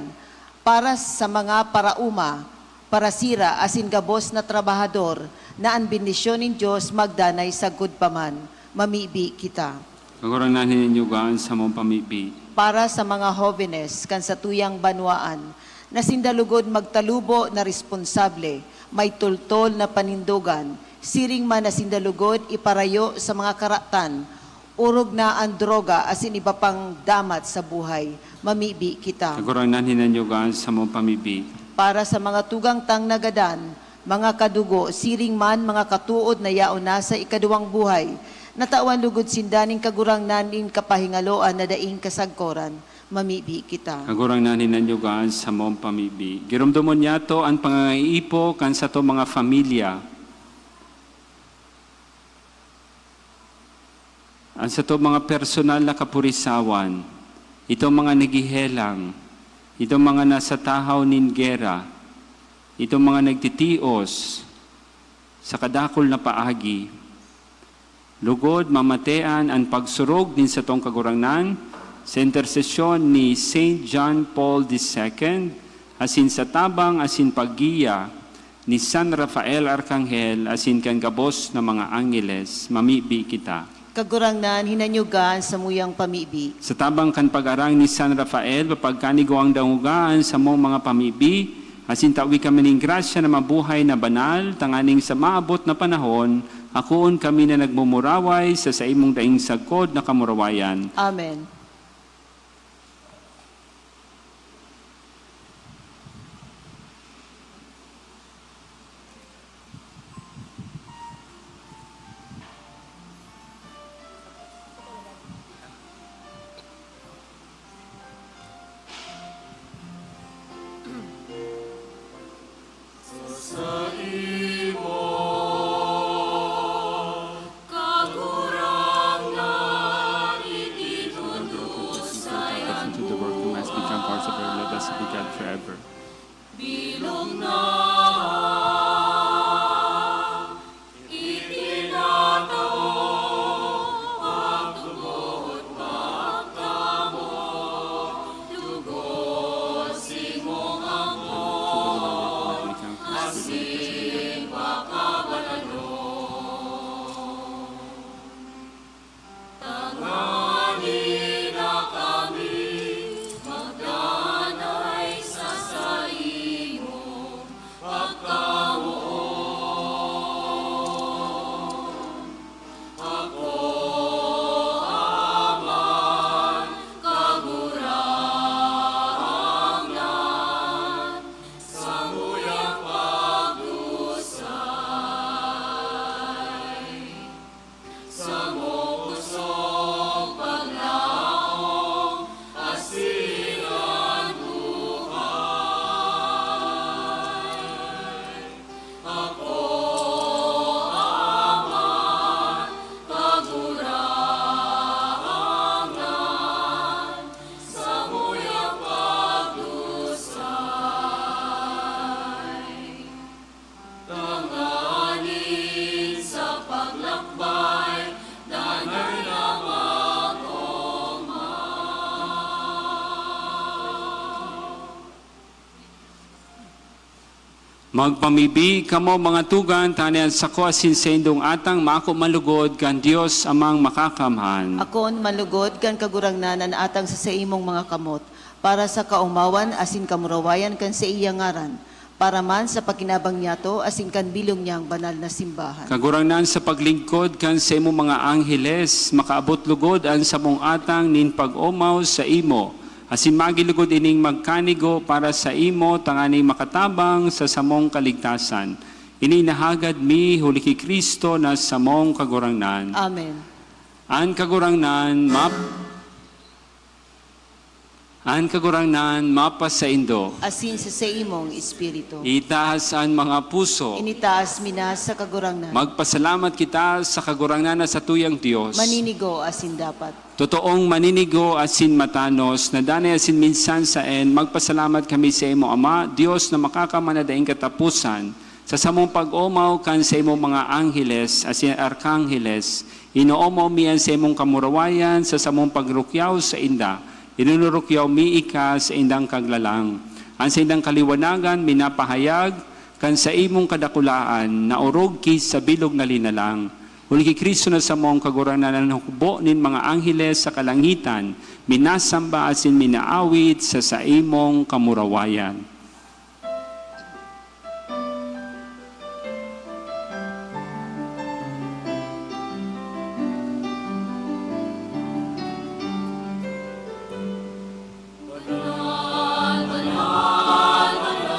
para sa mga paraoma, parasira, asin gabos na trabahador, na an bendisyon nin Dios magdanay sagkod pa man. Mamibi kita. Kagurangnan, hinanyuga an samong pamibi. Para sa mga hobenes kan satuyang banwaan, na sinda lugod magtalubo na responsable, may tultol na panindogan, siring man na sinda lugod iparayo sa mga karatan, orog na an droga asin iba pang damat sa buhay, mamibi kita. Kagurangnan, hinanyuga an samong pamibi. Para sa mga tugang tang nagadan, mga kadugo, siring man mga katuod na yaon na sa ikaduwang buhay, na tawan lugod sinda nin Kagurangnan nin kapahingaloan na daing kasagkoran, mamibi kita. Kagurangnan, hinanyuga an samong pamibi. Giromdomon niyato an pangangaipo kan sato mga pamilya. An sato mga personal na kapurisawan, itong mga naghihelang, itong mga nasa tahaw nin gera, itong mga nagtitios sa kadakul na paagi, lugod mamatean an pagsurog nin satong Kagurangnan sa intersesyon ni Saint John Paul the Second, asin sa tabang asin paggiya ni San Rafael Arkanghel asin kan gabos na mga angheles, mamibi kita. Kagurangnan, hinanyuga an samuyang pamibi. Sa tabang kan pag-arang ni San Rafael, papagkanigo ang dangoga an samong mga pamibi, asin tawi kami nin grasya na mabuhay na banal, tanganing sa maabot na panahon, akoon kami na nagmumuraway sa saimong daing sagkod na kamurawayan. Amen. Saimo, Kagurangnan, itinodos kaiyan mo. Into the world, who has become part of our life, blessed be God forever. Bilog na itinatao, pagtubod, pagkamot, lugod, simong hangkon, asin pakabanalon. Tanganing kami magdanay sa saimong pagkamoot. Ako, Ama, Kagurangnan, samuyang pagdusay, samong pusog paglaom asin an buhay. Ako, Ama, Kagurangnan, samuyang pagdusay, tanganing sa paglakbay danay na mag-omaw. Magpamibi kamo, mga tugang, tanganing an sako asin saindong atang maako manlugod kan Dios Amang Makakamhan. Akoon manlugod kan Kagurangnan an atang sa saimong mga kamot, para sa kaomawan asin kamurawayan kan saiyang ngaran, para man sa pakinabang niyato asin kan bilog niyang banal na simbahan. Kagurangnan, sa paglingkod kan saimong mga angheles, makaabot lugod an samong atang nin pag-omaw saimo, asin magin lugod ining magkanigo para saimo, tanganing makatabang sa samong kaligtasan. Ini inahagad mi huli ki Cristo na samong Kagurangnan. Amen. An Kagurangnan map-, an Kagurangnan mapasaindo. Asin sa saimong espiritu. Itaas an mga puso. Initaas mi na sa Kagurangnan. Magpasalamat kita sa Kagurangnan na satuyang Dios. Maninigo asin dapat. Totoong maninigo asin matanos, na danay asin minsan saen, magpasalamat kami saimo, Ama, Dios na makakamhan na daing kataposan, sa samong pag-omaw kan saimong mga angheles asin arkangheles. Inoomaw mi an saimong kamurawayan sa samong pagrukyaw sainda. Inunurukyaw mi ika saindang kaglalang. An saindang kaliwanagan minapahayag kan saimong kadakulaan na orog ki sa bilog na linalang. Huli ki Cristo na samong Kagurangnan, an hukbo nin mga angheles sa kalangitan minasamba asin minaawit sa saimong kamurawayan. Banal, banal, banal,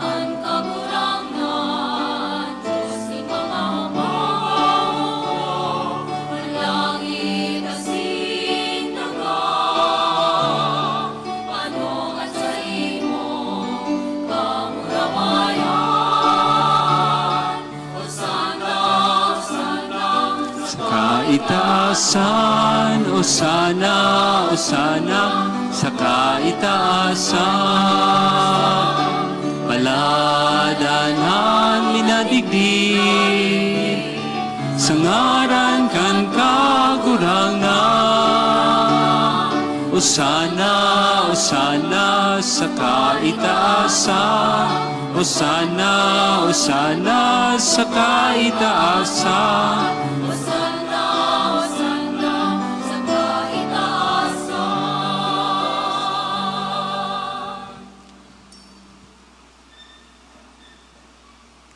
an Kagurangnan, Dios nin mga omaw. An langit asin daga, panuga saimo kamurawayan. Sa kaitaasan, Osana, Osana, sa kaitaasan. Paladan an minadigdi sa ngaran kan Kagurangnan. Osana, Osana, sa kaitaasan. Hosanna, Hosanna sa kaitaasan. Hosanna, Hosanna sa kaitaasan.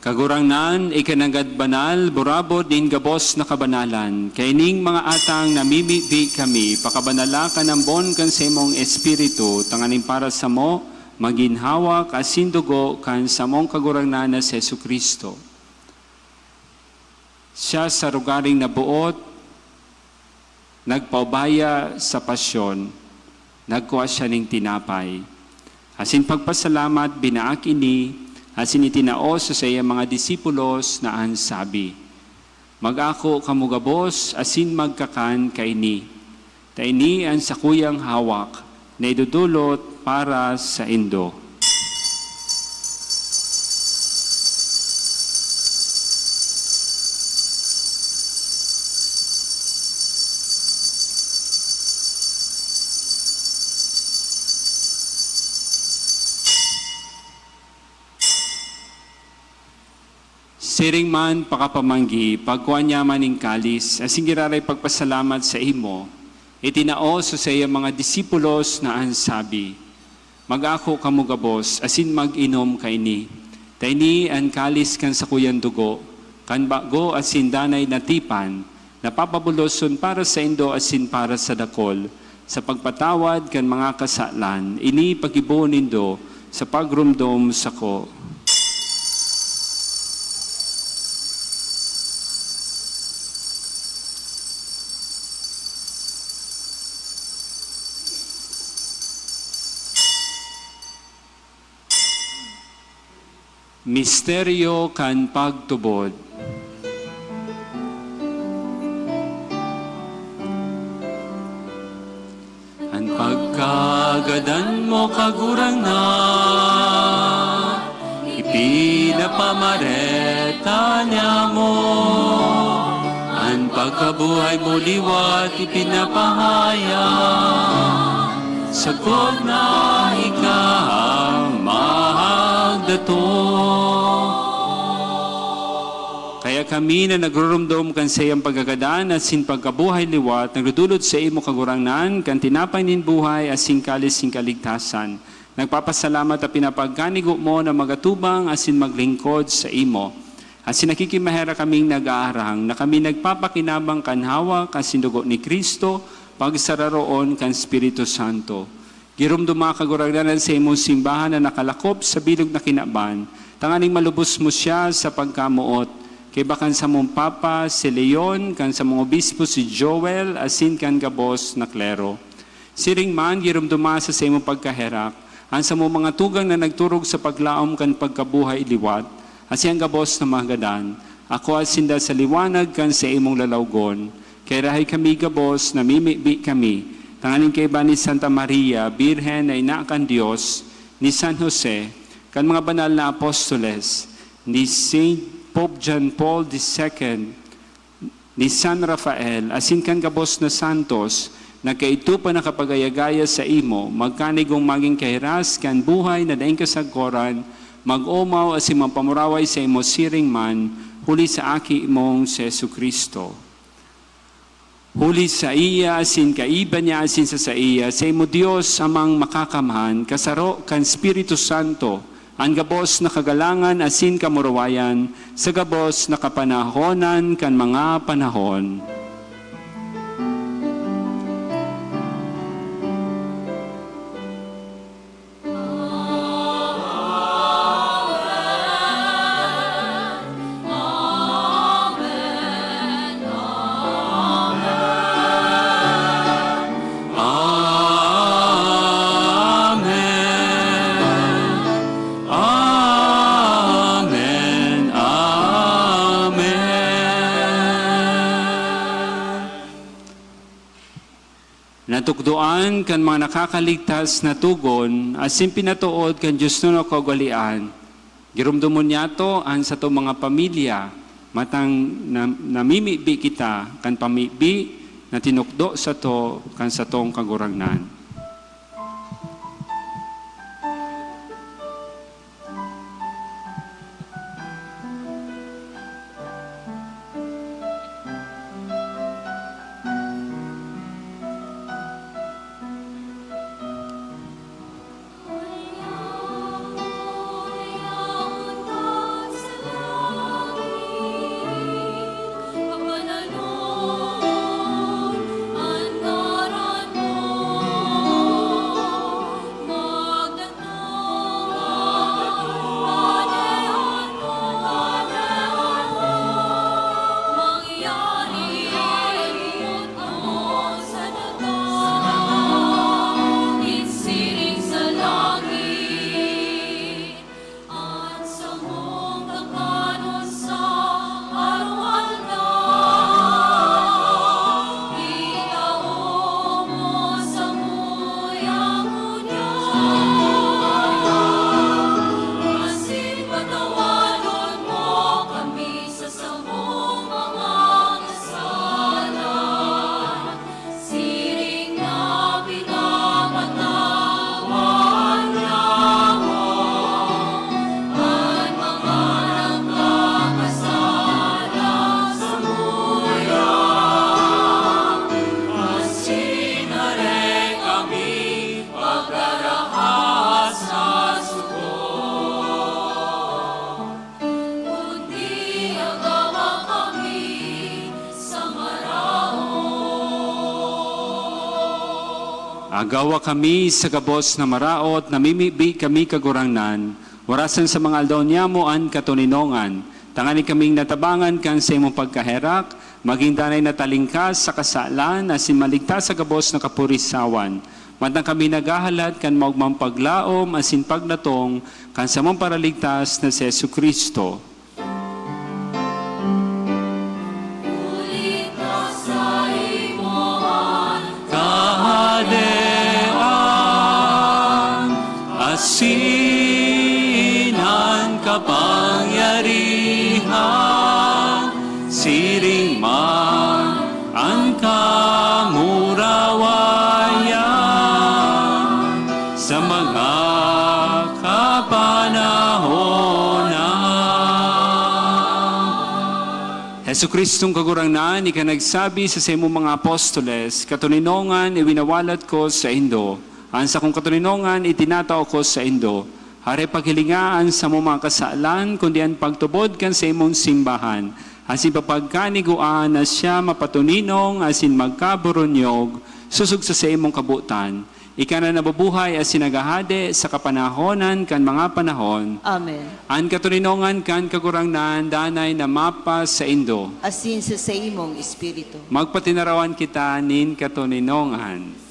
Kagurangnan, ikinanggad banal, burabod nin gabos na kabanalan. Kaining mga atang namimibi kami, pakabanala kan ambon kan saimong Espiritu, tanganing para samo, magin hawak asin dugo kan samong Kagurangnan na si Jesu-Cristo. Siya sa rogaring naboot, nagpaubaya sa pasyon, nagkua siya nin tinapay. Asin pagpasalamat, binaak ini, asin itinao sa saiyang mga disipulos na an sabi, "Mag-ako kamo gabos asin magkakan kaini, ta ini an sakuyang hawak na idodolot para saindo." Siring man pakapamanggi, pagkua niya man nin kalis, asin giraray pagpasalamat sa imo, itinao sa saiyang mga disipulos na an sabi, "Mag-ako kamo gabos, asin mag-inom kaini. Ta ini an kalis kan sakuyang dugo, kan bago asin danay na tipan, na papabuloson para saindo asin para sa dakol, sa pagpatawad kan mga kasalan. Ini paggibo nindo sa pagromdom sako." Misteryo kan pagtubod. An pagkagadan mo, Kagurangnan, ipinapamareta niamo. An pagkabuhay mo liwat ipinapahayag, sagkod na ika an mahagdaton. Kaya kami na nagruromdom kan saiyang pagkagadan asin pagkabuhay liwat, nagdodolot saimo, Kagurangnan, kan tinapay nin buhay asin kalis nin kaligtasan. Nagpapasalamat ta pinapagkanigo mo na magatubang asin maglingkod saimo. Asin nakikimaherak kaming nag-aarang na kami nagpapakinabang kan hawak asin dugo ni Cristo, pagsararoon kan Espiritu Santo. Giromdoma, Kagurangnan, an saimong simbahan na nakalakop sa bilog na kinaban, tanganing malubos mo siya sa pagkamoot, kaiba kan samong Papa, si Leon, kan samong Obispo, si Joel, asin kan gabos na klero. Siring man, giromdoma sa saimong pagkaherak an samong mga tugang na nagturog sa paglaom kan pagkabuhay liwat, asin an gabos na mga gadan, akoa sinda sa liwanag kan saimong lalawgon. Kaya rahay kami gabos, namimibi kami, tanganing kaiba ni Santa Maria, Birhen na ina kan Dios, ni San Jose, kan mga banal na apostoles, ni Saint Pope John Paul the Second, ni San Rafael, asin kan gabos na santos, na kaidto pa nakapag-ayagaya saimo, magkanigong magin kahiras kan buhay na daing kasagkoran, mag-omaw asin magpamuraway saimo siring man, huli sa Aki mong si Jesu-Cristo. Huli saiya, asin kaiba niya, asin sa saiya, saimo Dios, Amang Makakamhan, kasaro kan Espiritu Santo, an gabos na kagalangan asin kamurawayan, sa gabos na kapanahonan kan mga panahon. Amen. Amen. Amen. Natukdoan kan mga nakakaligtas na togon asin pinatood kan diosnon na kaugalean. Giromdomon niyato an satong mga pamilya, matang na, namimibi kita kan pamibi na tinukdo sato kan satong Kagurangnan. Agawa kami sa gabos na maraot, namimibi kami, Kagurangnan, warasan sa mga aldaw niyamo an katoninongan, tanganing kaming natabangan kan saimong pagkaherak, magin danay na talingkas sa kasalan, asin maligtas sa gabos na kapurisawan. Mantang kami naghahalat kan maogmang paglaom asin pagdatong kan samong Paraligtas na si Jesu-Cristo. Huli ta sa imo an Kahadean asin an kapangyarihan, siring man an kamurawayan sa mga kapanahonan. Jesu-Cristong Kagurangnan, ika nagsabi sa saimong mga apostoles, "Katoninongan iwinawalat ko saindo, an sakong katoninongan itinatao ko saindo." Hare paghilinga an samong mga kasalan, kundi an pagtubod kan saimong simbahan, asin papagkanigoan na siya mapatoninong asin magkaburunyog sosog sa saimong kabotan. Ika na nabubuhay asin naghahade sa kapanahonan kan mga panahon. Amen. An katoninongan kan Kagurangnan danay na mapasaindo. Asin sa saimong espiritu. Magpatinarawan kita nin katoninongan.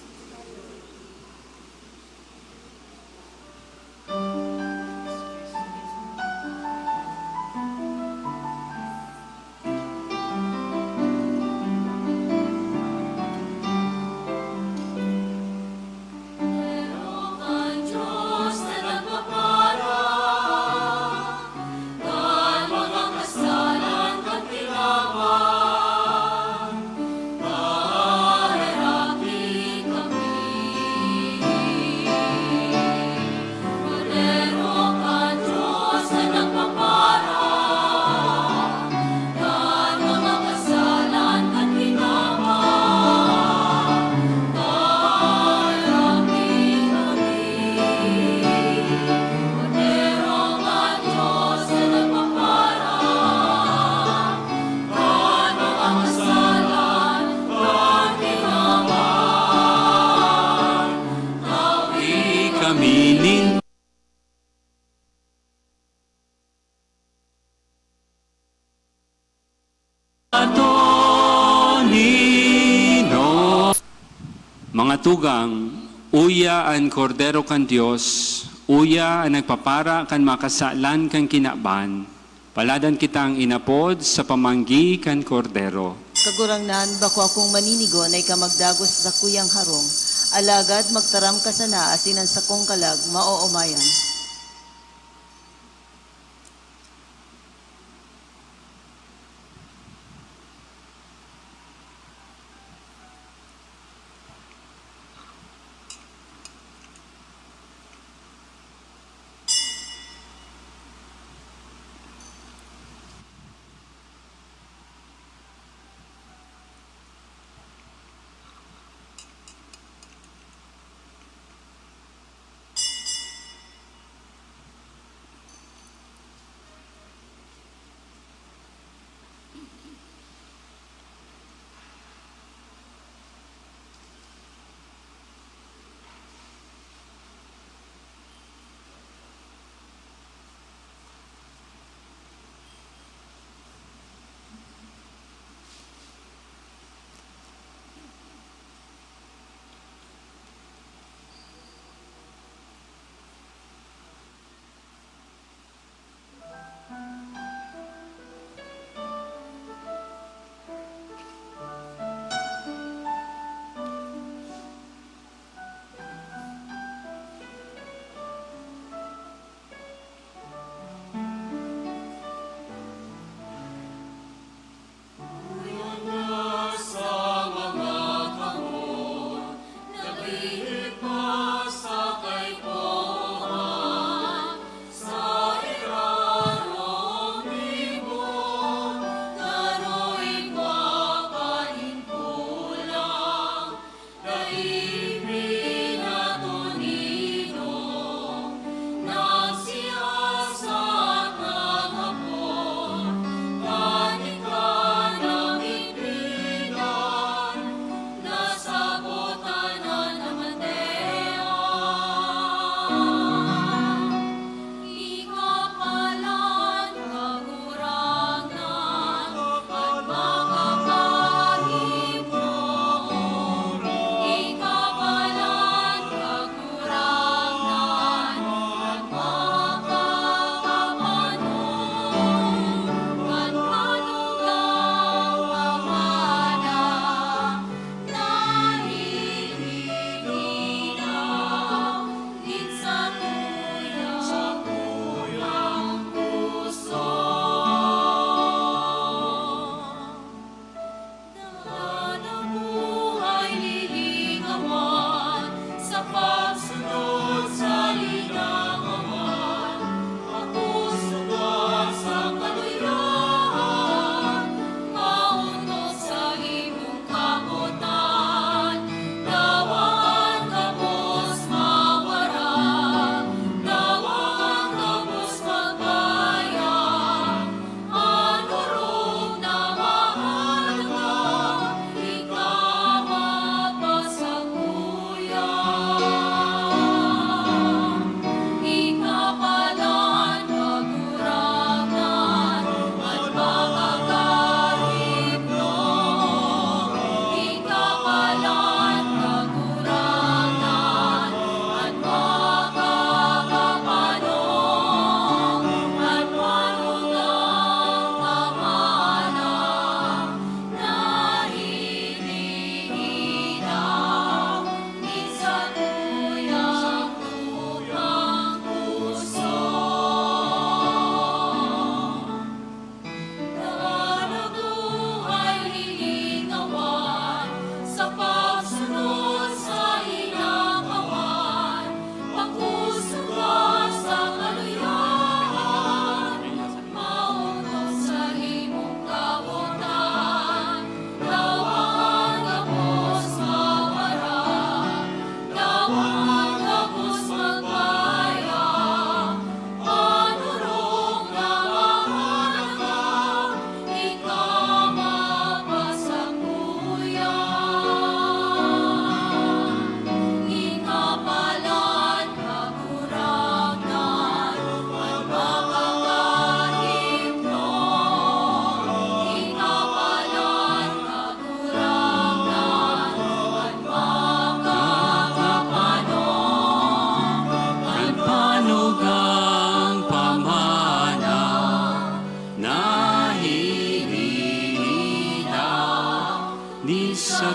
Kami nin Atonino. Mga tugang, uya an Kordero kan Dios, uya an nagpapara kan mga kasalan kan kinaban. Paladan kitang inapod sa pamanggi kan Kordero. Kagurangnan, bako akong maninigo na ika magdagos sa sakuyang harong, alagad magtaram ka sana asin an sakong kalag maoomayan.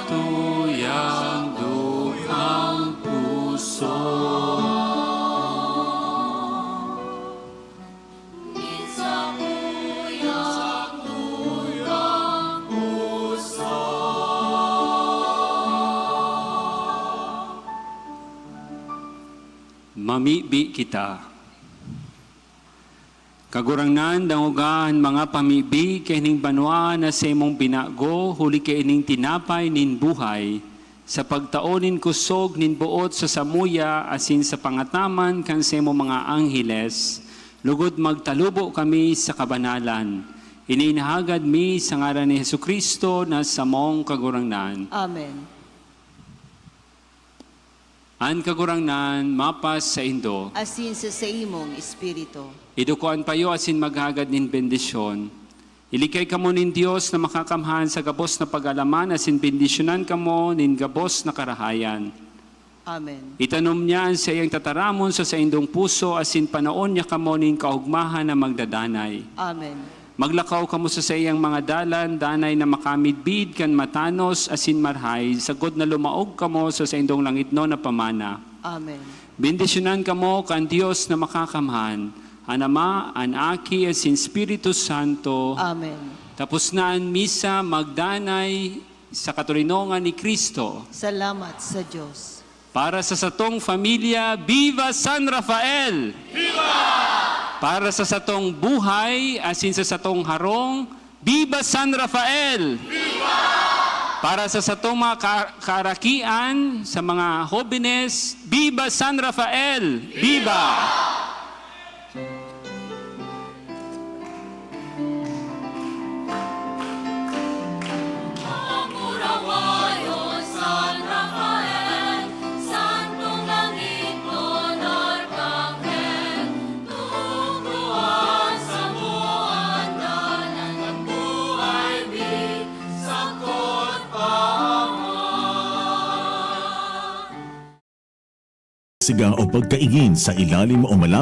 Tuyang dukhang puso. Mamibi kita. Kagurangnan, dangoga an mga pamibi kaining banwaan na saimong binago, huli kaining tinapay nin buhay, sa pagtao nin kusog nin boot sa samuya asin sa pangataman kan saimong mga angheles, lugod magtalubo kami sa kabanalan. Ini inahagad mi sa ngaran ni Jesu-Cristo na samong Kagurangnan. Amen. An Kagurangnan mapas saindo. Asin sa saimong espiritu. Iduko an payo asin maghagad nin bendisyon. Ilikay kamo nin Dios na Makakamhan sa gabos na pag-alaman asin bendisyonan kamo nin gabos na karahayan. Amen. Itanom niya an saiyang tataramon sa saindong puso asin panaon niya kamo nin kaogmahan na magdadanay. Amen. Maglakaw kamo sa saiyang mga dalan, danay na makamidbid kan matanos asin marhay, sagkod na lumaog kamo sa saindong langitnon na pamana. Amen. Bendisyonan kamo kan Dios na Makakamhan, an Ama, an Aki, asin Espiritu Santo. Amen. Tapos na an misa, magdanay sa katoninongan ni Cristo. Salamat sa Dios. Para sa satong pamilya, Viva San Rafael! Viva! Para sa satong buhay, asin sa satong harong, Viva San Rafael! Viva! Para sa satong mga ka-, kaarakian, sa mga hobenes, Viva San Rafael! Viva! Siga o pagkaigin sa ilalim o malapit